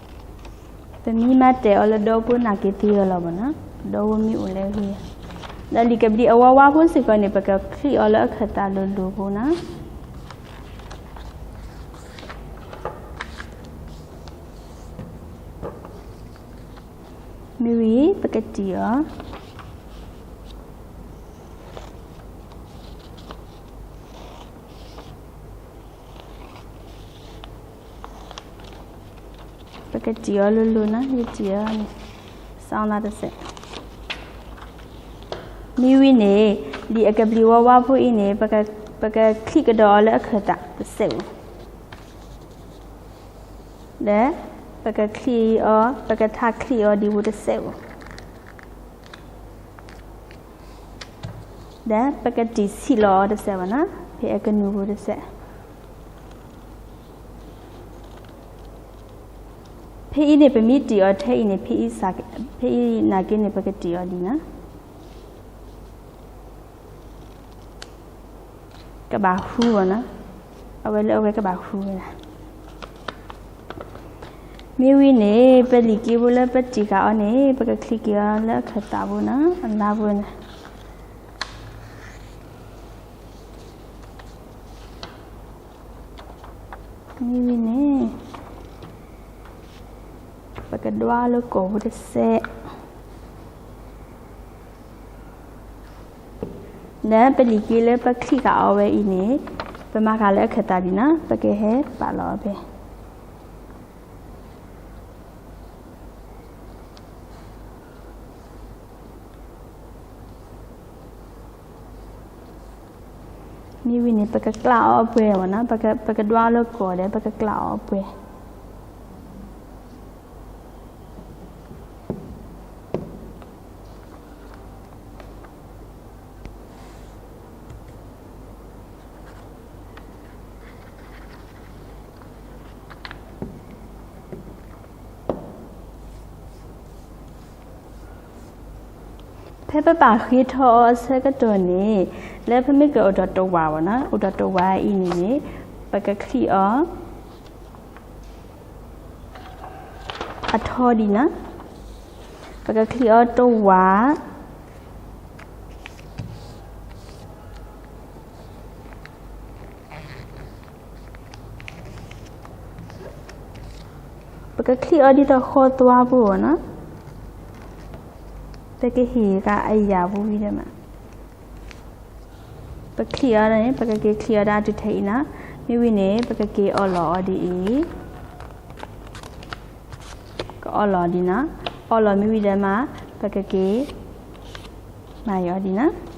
ၤ. ပမ့ၢ်မၤတဲာ်အီၤလၢဒီဖိသနာ်က့သ့အီၤလီၤဘၣ်နီၤ, ဒီဖိမ့ၢ်အိၣ်လၢဂ့ၤ, ဒီးလံာ်ကဘျံးအဝါဝါဖိစ့ၢ်ကီးန့ၣ် ပကချံးအီၤလၢအခၢၣ်သးလိၤလိၤဖိနီၤ. မ့ၢ်ဝံၤ ပကတံၢ်အီၤ. ပကတံၢ်အီၤလိၤလိၤနီၤ, ယတံၢ်အီၤန့ၣ် စီၤနၤတစဲး. မ့ၢ်ဝံၤန့ၣ် လံာ်အကဘျံးဝါဝါဖိအံၤန့ၣ် ပကချံးကဒီးအီၤလၢအခၢၣ်သးတစဲးဧိၤ, ဒီး ပကချံးအီၤ, ပကထါချံးအီၤဒ်ဖိတစဲးဧိၤ. ဒီးပကတံၢ်ဆံးလီၤအီၤတစဲးဘၣ်နီၤ, ဖဲအကနူၤဖိတစဲး. ဖဲအံၤန့ၣ် ပမ့ၢ်တံၢ်အီၤထဲအံၤန့ၣ် ဖဲအံၤနာ်က့န့ၣ် ပကတံၢ်အီၤဒ်နီၤ, ကဘၣ်ဟူဘၣ်နီၤ. အဝဲလၢအဝဲကဘၣ်ဃုဝဲဒၣ်. မ့ၢ်ဝံၤန့ၣ် ပလံာ်က့ဖိလၢပတံၢ်ဃာ်အီၤန့ၣ် ပကချံးက့ၤအီၤလၢအခၢၣ်သးပူၤနီၤ, အလါပူၤန့ၣ်. မ့ၢ်ဝံၤန့ၣ် ပကဒွးလၢကီၢ်ပူၤတစဲး, ဒီးပလံာ်က့လၢပချံးဃာ်အီၤဝဲအံၤန့ၣ် ပမၤဃာ်လၢအခၢၣ်သးဒံးနီၤ, ပကဟဲပာ်လီၤအီၤဖဲ မ့ၢ်ဝံၤန့ၣ် ပကကျးအီၤအပှဲၤဝဲနီၤ, ပကဒွးလၢကီၢ်ဒီး ပကကျးအီၤအပှဲၤ. ဖဲပဘၣ်ဃ့ထီအီၤအဆၢကတီၢ်န့ၣ် လၢပမ့ၢ်ကအိၣ်ဒီးတဝာ်ဝဲနီၤ, အိၣ်ဒီးတဝာ်အံၤန့ၣ်န့ၣ် ပကချံးအီၤ အထီဒံးနီၤ, ပကချံးအီၤတဝာ် ပကချံးအီၤဒ်သိးဃီသွါဖိနီၤ, ပကဟ့ၣ်ဃာ်အယၢ်ပူၤဝံၤဒီးမး, ပချံးအီၤန့ၣ် ပကက့ၤချံးအီၤဒၣ်တုၤထဲအံၤနီၤ, မ့ၢ်ဝံၤန့ၣ် ပကက့ၤအီလီၤအီၤဒ်အံၤ, ကအီလီၤဒ်နီၤ, အီလီၤမ့ၢ်ဝံၤဒီးမး ပကက့ၤ မၤယီၤဒ်နီၤ.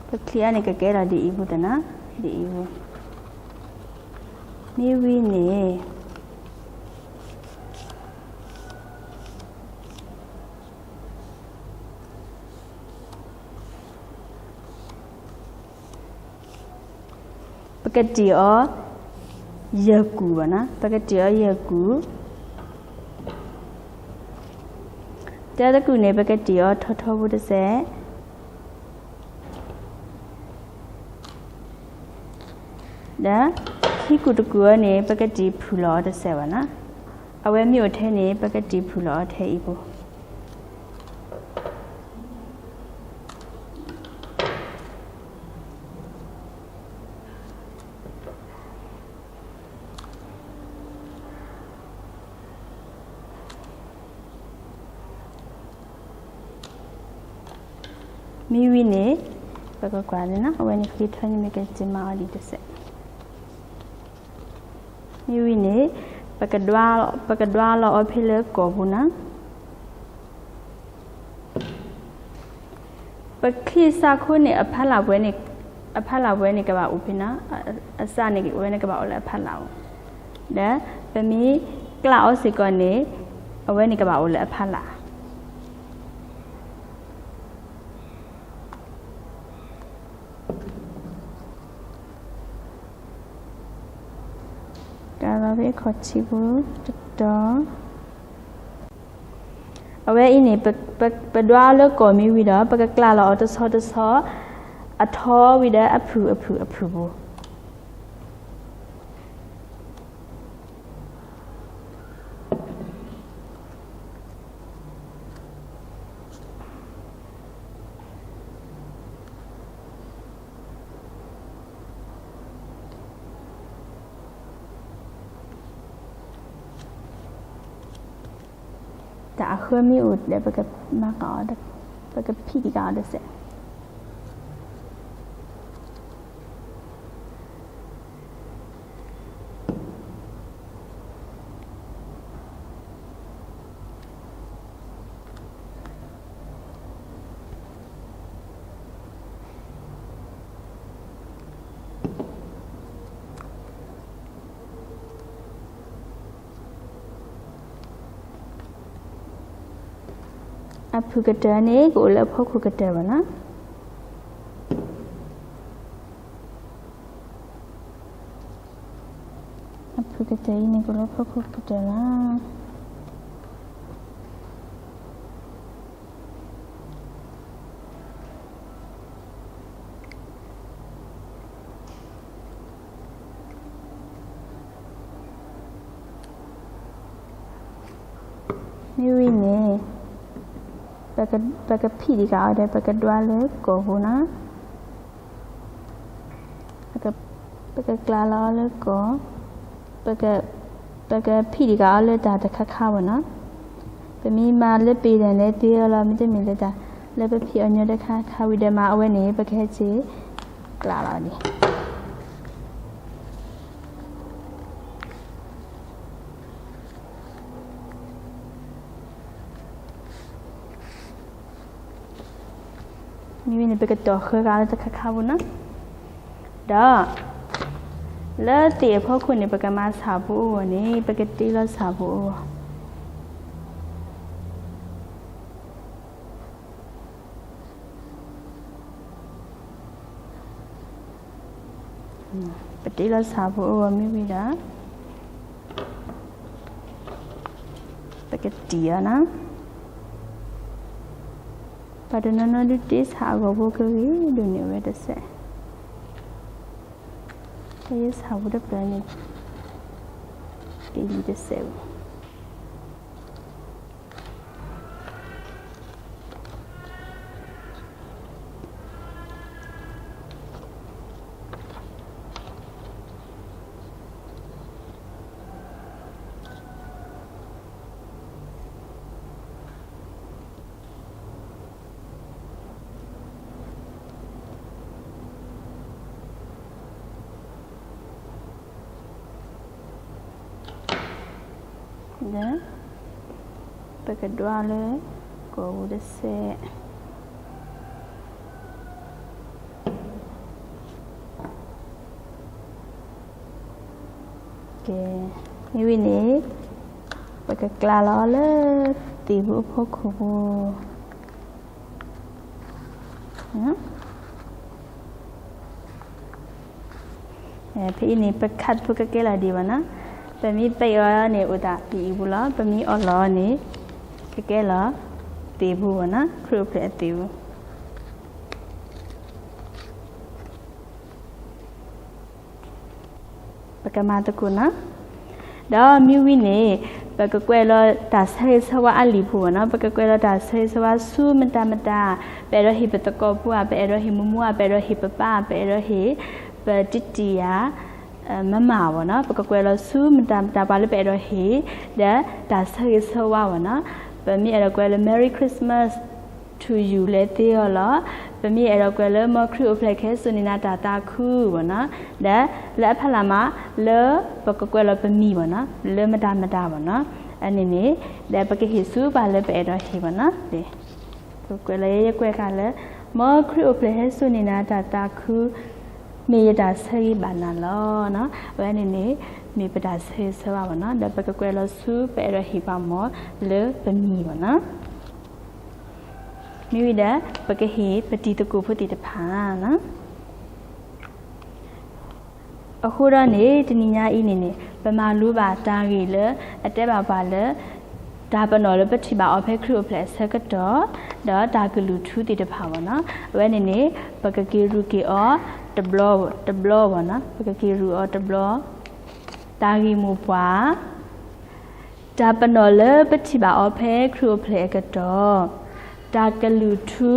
ပချံးအီၤန့ၣ် ကကဲထီၣ်ဒ်အံၤပူၤသ့နီၤ, ဒ်အံၤပူၤ, မ့ၢ်ဝံၤန့ၣ် ပကတ့ၢ်အီၤယဲၢ်ကူာ်ဘၣ်နီၤ, ပကတ့ၢ်အီၤယဲၢ်ကူာ်, တၢ်တကူာ်န့ၣ် ပကတ့ၢ်အီၤထီထီဖိတစဲး, ဒီးခံကူာ်တကူာ်အီၤန့ၣ် ပကတ့ၢ်ဖုၣ်လီၤအီၤတစဲးဘၣ်နီၤ, အဝဲမ့ၢ်အိၣ်ထဲန့ၣ် ပကတ့ၢ်ဖုၣ်လီၤအီၤထဲအံၤပူၤ. မ့ၢ်ဝံၤန့ၣ် ပကကွၢ်န့ၣ်နီၤ, အဝဲန့ၣ်ဃ့ထီန့ၣ် မ့ၢ်ကစၢ်မၤအီၤဒံးတစဲး, မ့ၢ်ဝံၤန့ၣ် ပကဒွးလီၤအီၤဖဲလၢကီၢ်ပူၤနီၤ. ပချံးစးခိန့ၣ် အဖီလာ်ပှဲၤန့ၣ် အဖီလာ်ပှဲၤန့ၣ်ကဘၣ်အိၣ်ဖဲနီၤ, အစးန့ၣ် အဝဲန့ၣ်ကဘၣ်အိၣ်လၢအဖီလာ်အိၣ်, ဒီးပမ့ၢ်ကျးအီၤစ့ၢ်ကီးန့ၣ် အဝဲန့ၣ်ကဘၣ်အိၣ်လၢအဖီလာ်. ကလီၤဖဲခီၣ်ထံးပူၤတတီၤ, အဝဲအံၤန့ၣ် ပဒွးလၢကီၢ်မ့ၢ်ဝံၤဒီး ပကကျးလီၤအီၤတဆီတဆီ အထီဝံၤဒီးအဖုၣ်အဖုၣ်အဖုၣ်ပူၤ. က အဃၢမ့ၢ်အိၣ်ဒီး ပကမၤကအီၤ, ပကဖံးတံၢ်ကအီၤတစဲး. အဖုၣ်ကတၢၢ်န့ၣ် ကအိၣ်လၢအဖီခိၣ်ကတၢၢ်ဘၣ်နီၤ. အဖုၣ်ကတၢၢ်အံၤန့ၣ် ကအိၣ်လၢအဖီခိၣ်ကတၢၢ်လီၤ. မ့ၢ်ဝံၤန့ၣ် ပကဖံးတံၢ်ကအီၤဒီး ပကဒွးလၢကီၢ်ပူၤနီၤ. ပကကျါလီၤအီၤလၢကီၢ်, ပကဖံးတံၢ်ကအီၤလၢတၢ်တခါခါဘၣ်နီၤ. ပမ့ၢ်မၤလၢပ့ၤဒၣ်လဲၣ်သ့အီၤလီၤ, မ့တမ့ၢ်လၢတၢ်လၢပဖံးအီၤညီတခါခါဝံၤဒီး မၤအဝဲန့ၣ် ပကဟဲက့ၤကျါလီၤဒံး. မ့ၢ်ဝံၤန့ၣ် ပကတီၢ်ဃၢကလၢတခါခါပူၤနီၤ. ဒီး လၢသ့ၣ်အဖီခိၣ်န့ၣ် ပကမၤဆၣ်ဖိအဂီၢ်န့ၣ် ပကတ့လီၤဆၣ်ဖိအဂီၢ်. ပတ့လီၤဆၣ်ဖိအဂီၢ်မ့ၢ်ဝံၤဒီး ပကတံၢ်အီၤနီၤ. ပှၤတနီၤနီၤဒုးတ့ဆၣ်အဂီၤဖိကဂ့ၤဒိၣ်န့ၢ်ဝဲတစဲး, ပယဲဆၣ်ဖိတဖျၢၣ်န့ၣ် ကလံၤတစဲးဝဲ. ဒီး ပကဒွးလၢကီၢ်ပူၤတစဲး. ကဲ, မ့ၢ်ဝံၤန့ၣ် ပကကျါလီၤလၢသ့ၣ်ပူၤအဖီခိၣ်ပူၤ. ဖဲအံၤန့ၣ် ပခတ်ဖိကကဲလီၤဒံးဘၣ်နီၤ. ပမ့ၢ်ပံအီၤန့ၣ် အိၣ်သးပံအံၤပူၤလီၤ. ပမ့ၢ်အီၣ်လီၤန့ၣ် ကကဲလီၤသ့ၣ်ပူၤဘၣ်နီၤ, ခရံာ်အိၣ်ဖျဲၣ်အသ့ၣ်ပူၤ. ပကမၤသကိးနီၤ. ဒီးမ့ၢ်ဝံၤန့ၣ် ပကကွဲးလီၤတၢ်ဆၢဂ့ၤဆၢဝါအလံာ်ပူၤဘၣ်နီၤ. ပကကွဲးလီၤတၢ်ဆၢဂ့ၤဆၢဝါဆူမတၤမတၤ, ပအဲၣ်ဒိးဟ့ၣ်ပသကိးဖိဧါ, ပအဲၣ်ဒိးဟ့ၣ်မိၢ်မိၢ်ဧါ, ပအဲၣ်ဒိးဟ့ၣ်ပပၢ်, ပအဲၣ်ဒိးဟ့ၣ်ပတံၤတံၤဧါ, မမၢ်ဘၣ်နီၤ. ပကကွဲးလီၤဆူမတၤမတၤ ပှၤလၢပအဲၣ်ဒိးဟ့ၣ် ဒီးတၢ်ဆၢဂ့ၤဆၢဝါဘၣ်နီၤ. ပမ့ၢ်အဲၣ်ဒိးကွဲးလၢ Merry Christmas to you လဲသ့အီၤလီၤ. ပမ့ၢ်အဲၣ်ဒိးကွဲးလၢ မ်ခရံာ်အိၣ်ဖျဲၣ်ကဟဲစိာ်န့ၢ်နၤတၢ်သးခုဘၣ်နီၤ. ဒီးလၢအဖီလာ်မး လၢပကကွဲးလီၤပမံၤဘၣ်နီၤ, လၢမတၤမတၤဘၣ်နီၤ. အန့ၣ်န့ၣ် ဒီးပကဟ့ၣ်ဆူပှၤလၢပအဲၣ်ဒိးဟ့ၣ်ဘၣ်နီၤ. ပကွဲးလီၤယဲယကွဲးဃာ်လၢ မ်ခရံာ်အိၣ်ဖျဲၣ်ဟဲစိာ်န့ၢ်နၤတၢ်သးခု မ့ၢ်ယတၢ်ဆၢဂ့ၤဘၣ်နၤလီၤ. အဝဲန့ၣ်န့ၣ် မ့ၢ်ပတၢ်ဆၢဂ့ၤဆၢဝါဘၣ်နီၤ. ဒီးပကကွဲးလီၤဆူပအဲၣ်ဒိးဟ့ၣ်ပှၤမ့ၢ်လၢပမံၤဘၣ်နီၤ. မ့ၢ်ဝံၤဒီး ပကဟ့ၣ်ပတံၤသကိးဖိသ့ၣ်တဖၣ်နီၤ. အဃိဒီးန့ၣ် တနံၤညါအံၤန့ၣ်န့ၣ် ပမၤလိဘၣ်တၢ်ဂ့ၢ်လၢအတဲဘၣ်ပှၤလၢ တၢ်ပနီၣ်လၢပထံၣ်ဘၣ်အီၤဖဲခရံာ်အိၣ်ဖျဲၣ်အဆၢကတီၢ် ဒီးတၢ်ကလုၢ်ထူသ့ၣ်တဖၣ်ဘၣ်နီၤ. အဝဲန့ၣ်န့ၣ် ပကက့ၤရူၢ်က့ၤအီၤတဘျီဘၣ်, တဘျီဘၣ်နီၤ. ပကက့ၤရူၢ်အီၤတဘျီ, တၢ်ဂ့ၢ်မိၢ်ပှၢ် တၢ်ပနီၣ်လၢပထံၣ်ဘၣ်အီၤဖဲခရံာ်အိၣ်ဖျဲၣ်အကတီၢ်, တၢ်ကလုၢ်ထူ,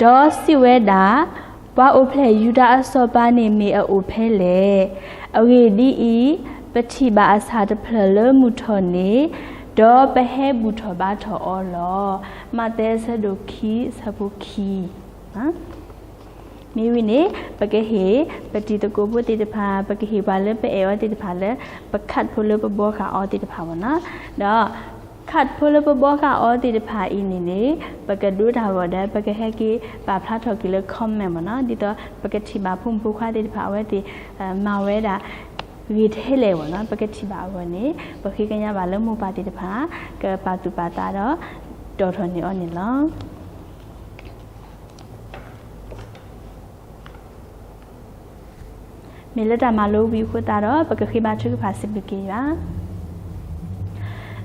ဒီးစံးဝဲဒၣ်, ပှၤအိၣ်ဖျဲၣ်ယူဒၤအစီၤပၤန့ၣ်မ့ၢ်အအိၣ်ဖဲလဲၣ်. အဂ့ၢ်ဒ်အံၤ, ပထံၣ်ဘၣ်အဆၣ်တဖျၢၣ်လၢမုၢ်ထီၣ်န့ၣ်, ဒီးပဟဲဘူၣ်ထီၣ်ဘါထီၣ်အီၤလီၤ. မးသဲအဆၢဒိၣ်ခံ အဆၢဖိခံ. မ့ၢ်ဝံၤန့ၣ် ပကဟ့ၣ် ပတံၤသကိးဖိသ့ၣ်တဖၣ် ပကဟ့ၣ်ပှၤလၢပအဲၣ်အီၤသ့ၣ်တဖၣ်လၢ ပ card ဖိလၢပဘှီဃာ်အီၤသ့ၣ်တဖၣ်ဘၣ်နီၤ. ဒီး card ဖိလၢပဘှီဃာ်အီၤသ့ၣ်တဖၣ်အံၤန့ၣ်န့ၣ် ပကဒိတၢ်ဂီၤဒီး ပကဟဲက့ၤပာ်ဖျါထီၣ်က့ၤလၢ comment ဘၣ်နီၤ. ဒ်သိးပကထံၣ်ဘၣ်ဖိမုၣ်ဖိခွါသ့ၣ်တဖၣ်အဝဲသ့ၣ် မၤဝဲဒၣ် ဂ့ၤထဲလဲၣ်ဘၣ်နီၤ ပကထံၣ်ဘၣ်အဂီၢ်န့ၣ် ပဃ့ကညးဘၣ်လၢမိၢ်ပၢ်သ့ၣ်တဖၣ် ကပာ်သူၣ်ပာ်သးဒီး တီၣ်ထီၣ်န့ၢ်အီၤန့ၣ်လီၤ. မ့ၢ်လၢတၢ်မၤလိဝံၤအဃိသတးဒီး ပကဃ့ဘါထုကဖၣ်စံးဘျုးက့ၤယွၤ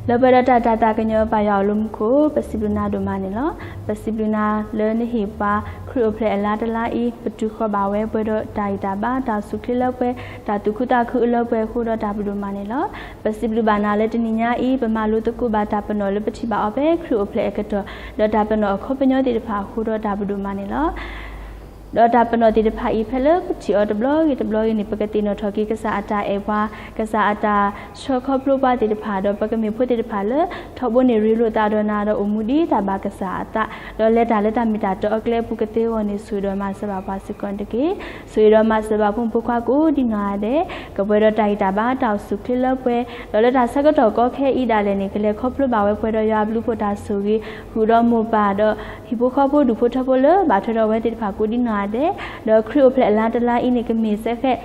လၢပှဲၤဒီးတၢ်တၤသးကညီၤပာ်ယွၤအီၤလၢမူခိၣ် ပစံးဘျုးနၤဒိၣ်မးန့ၣ်လီၤ. ပစံးဘျုးနၤလၢနဟ့ၣ်ပှၤခရံာ်အိၣ်ဖျဲၣ်အလါတလါအံၤ ပတုၤဃီၤဘၣ်ဝဲပှဲၤဒီးတၢ်ဂံၢ်တၢ်ဘါ တၢ်စူၢ်ချ့လၢပှဲၤ တၢ်သူၣ်ခုသးခုအလၢပှဲၤအဃိဒီးတၢ်ဘျုးဒိၣ်မးန့ၣ်လီၤ. ပစံးဘျုးဘၣ်နၤလၢတနံၤညါအံၤ ပမၤလိသကိးဘၣ်တၢ်ပနီၣ်လၢပထံၣ်ဘၣ်အီၤဖဲခရံာ်အိၣ်ဖျဲၣ်အကတီၢ် ဒီးတၢ်ပနီၣ်အခီပညီသ့ၣ်တဖၣ်အဃိဒီးတၢ်ဘျုးဒိၣ်မးန့ၣ်လီၤ. ဒီးတၢ်ပနီၣ်သ့ၣ်တဖၣ်အံၤ ဖဲလၢပထံၣ်အီၤတဘျီဂ့ၤတဘျီဂ့ၤန့ၣ် ပကသ့ၣ်နီၣ်ထီၣ်က့ၤကစၢ်အတၢ်အဲၣ်ပှၤ, ကစၢ်အတၢ်ဆှၢခီဖျိပှၤသ့ၣ်တဖၣ် ဒီးပကမ့ၢ်ဖိသ့ၣ်တဖၣ်လၢ ထီဘိန့ၣ်ရ့လိာ်သးဒီးနၤဒီးအိၣ်မူဒ်တၢ်ဘၣ်ကစၢ်အသး, ဒီးလဲၤတၢ်လၢတၢ်မ့ၢ်တၢ်တီအကျဲအပူၤကသ့အဂီၢ်န့ၣ် ဆိၣ်ဂ့ၤဒီးမၤစၢၤဘၣ်ပှၤစ့ၢ်ကီးတက့ၢ်. ဆိၣ်ဂ့ၤဒီးမၤစၢၤဘၣ်ဖိမုၣ်ဖိခွါကိးဒ်နီၢ်ဂၤဒဲး ကပှဲၤဒီးတၢ်ဂံၢ်တၢ်ဘါတၢ်အိၣ်ဆူၣ်ချ့လၢပှဲၤ, ဒီးလၢတၢ်ဆၢကတီၢ်ကီခဲအံၤဒၣ်လဲာ်န့ၣ် ကလဲၤခီဖျိဘၣ်ဝဲပှဲၤဒီးယွၤအဘျုးအဖှိၣ်တၢ်ဆိၣ်ဂ့ၤ ဃုာ်ဒီးမိၢ်ပၢ်ဒီး ဟံၣ်ဖိဃီဖိဒူၣ်ဖိထၢဖိလၢဘၣ်ထွဲဒီးအဝဲသ့ၣ်တဖၣ်ကိးဒ်နီၢ်ဂၤဒဲး, ဒီးခရံာ်အိၣ်ဖျဲၣ်အလါတလါအံၤန့ၣ် ကမ့ၢ်စ့ၢ်ကီး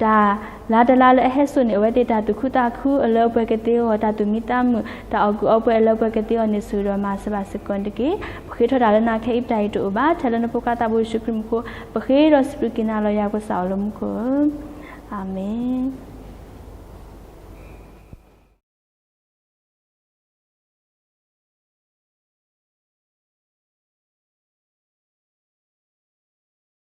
တၢ်လါတလါလၢအဟဲစိာ်န့ၢ်အဝဲသ့ၣ်တၢ်သူၣ်ခုသးခုအလၢအပှဲၤကသ့အဂီၢ်, တၢ်သူၣ်မံသးမုာ် တၢ်အီၣ်ကုာ်အီပှဲၤအလၢအပှဲၤကသ့အဂီၢ်န့ၣ် ဆိၣ်ဂ့ၤဒီးမၤစၢၤဘၣ်စ့ၢ်ကီးတက့ၢ်. ပဃ့ထီၣ်တၢ်လၢနၤခဲအံၤပတၢ်အံၤတအိၣ်ဘၣ်, ထဲလၢနဖိခွါသးဘိယ့ၣ်ၡူးခရံာ်မူခိၣ် ပဃ့ဒီးစံးဘျုးက့ၤနၤလီၤ ယွၤပကစၢ်အိၣ်လၢမူခိၣ်ဧၢ, အၤမ့ၣ်.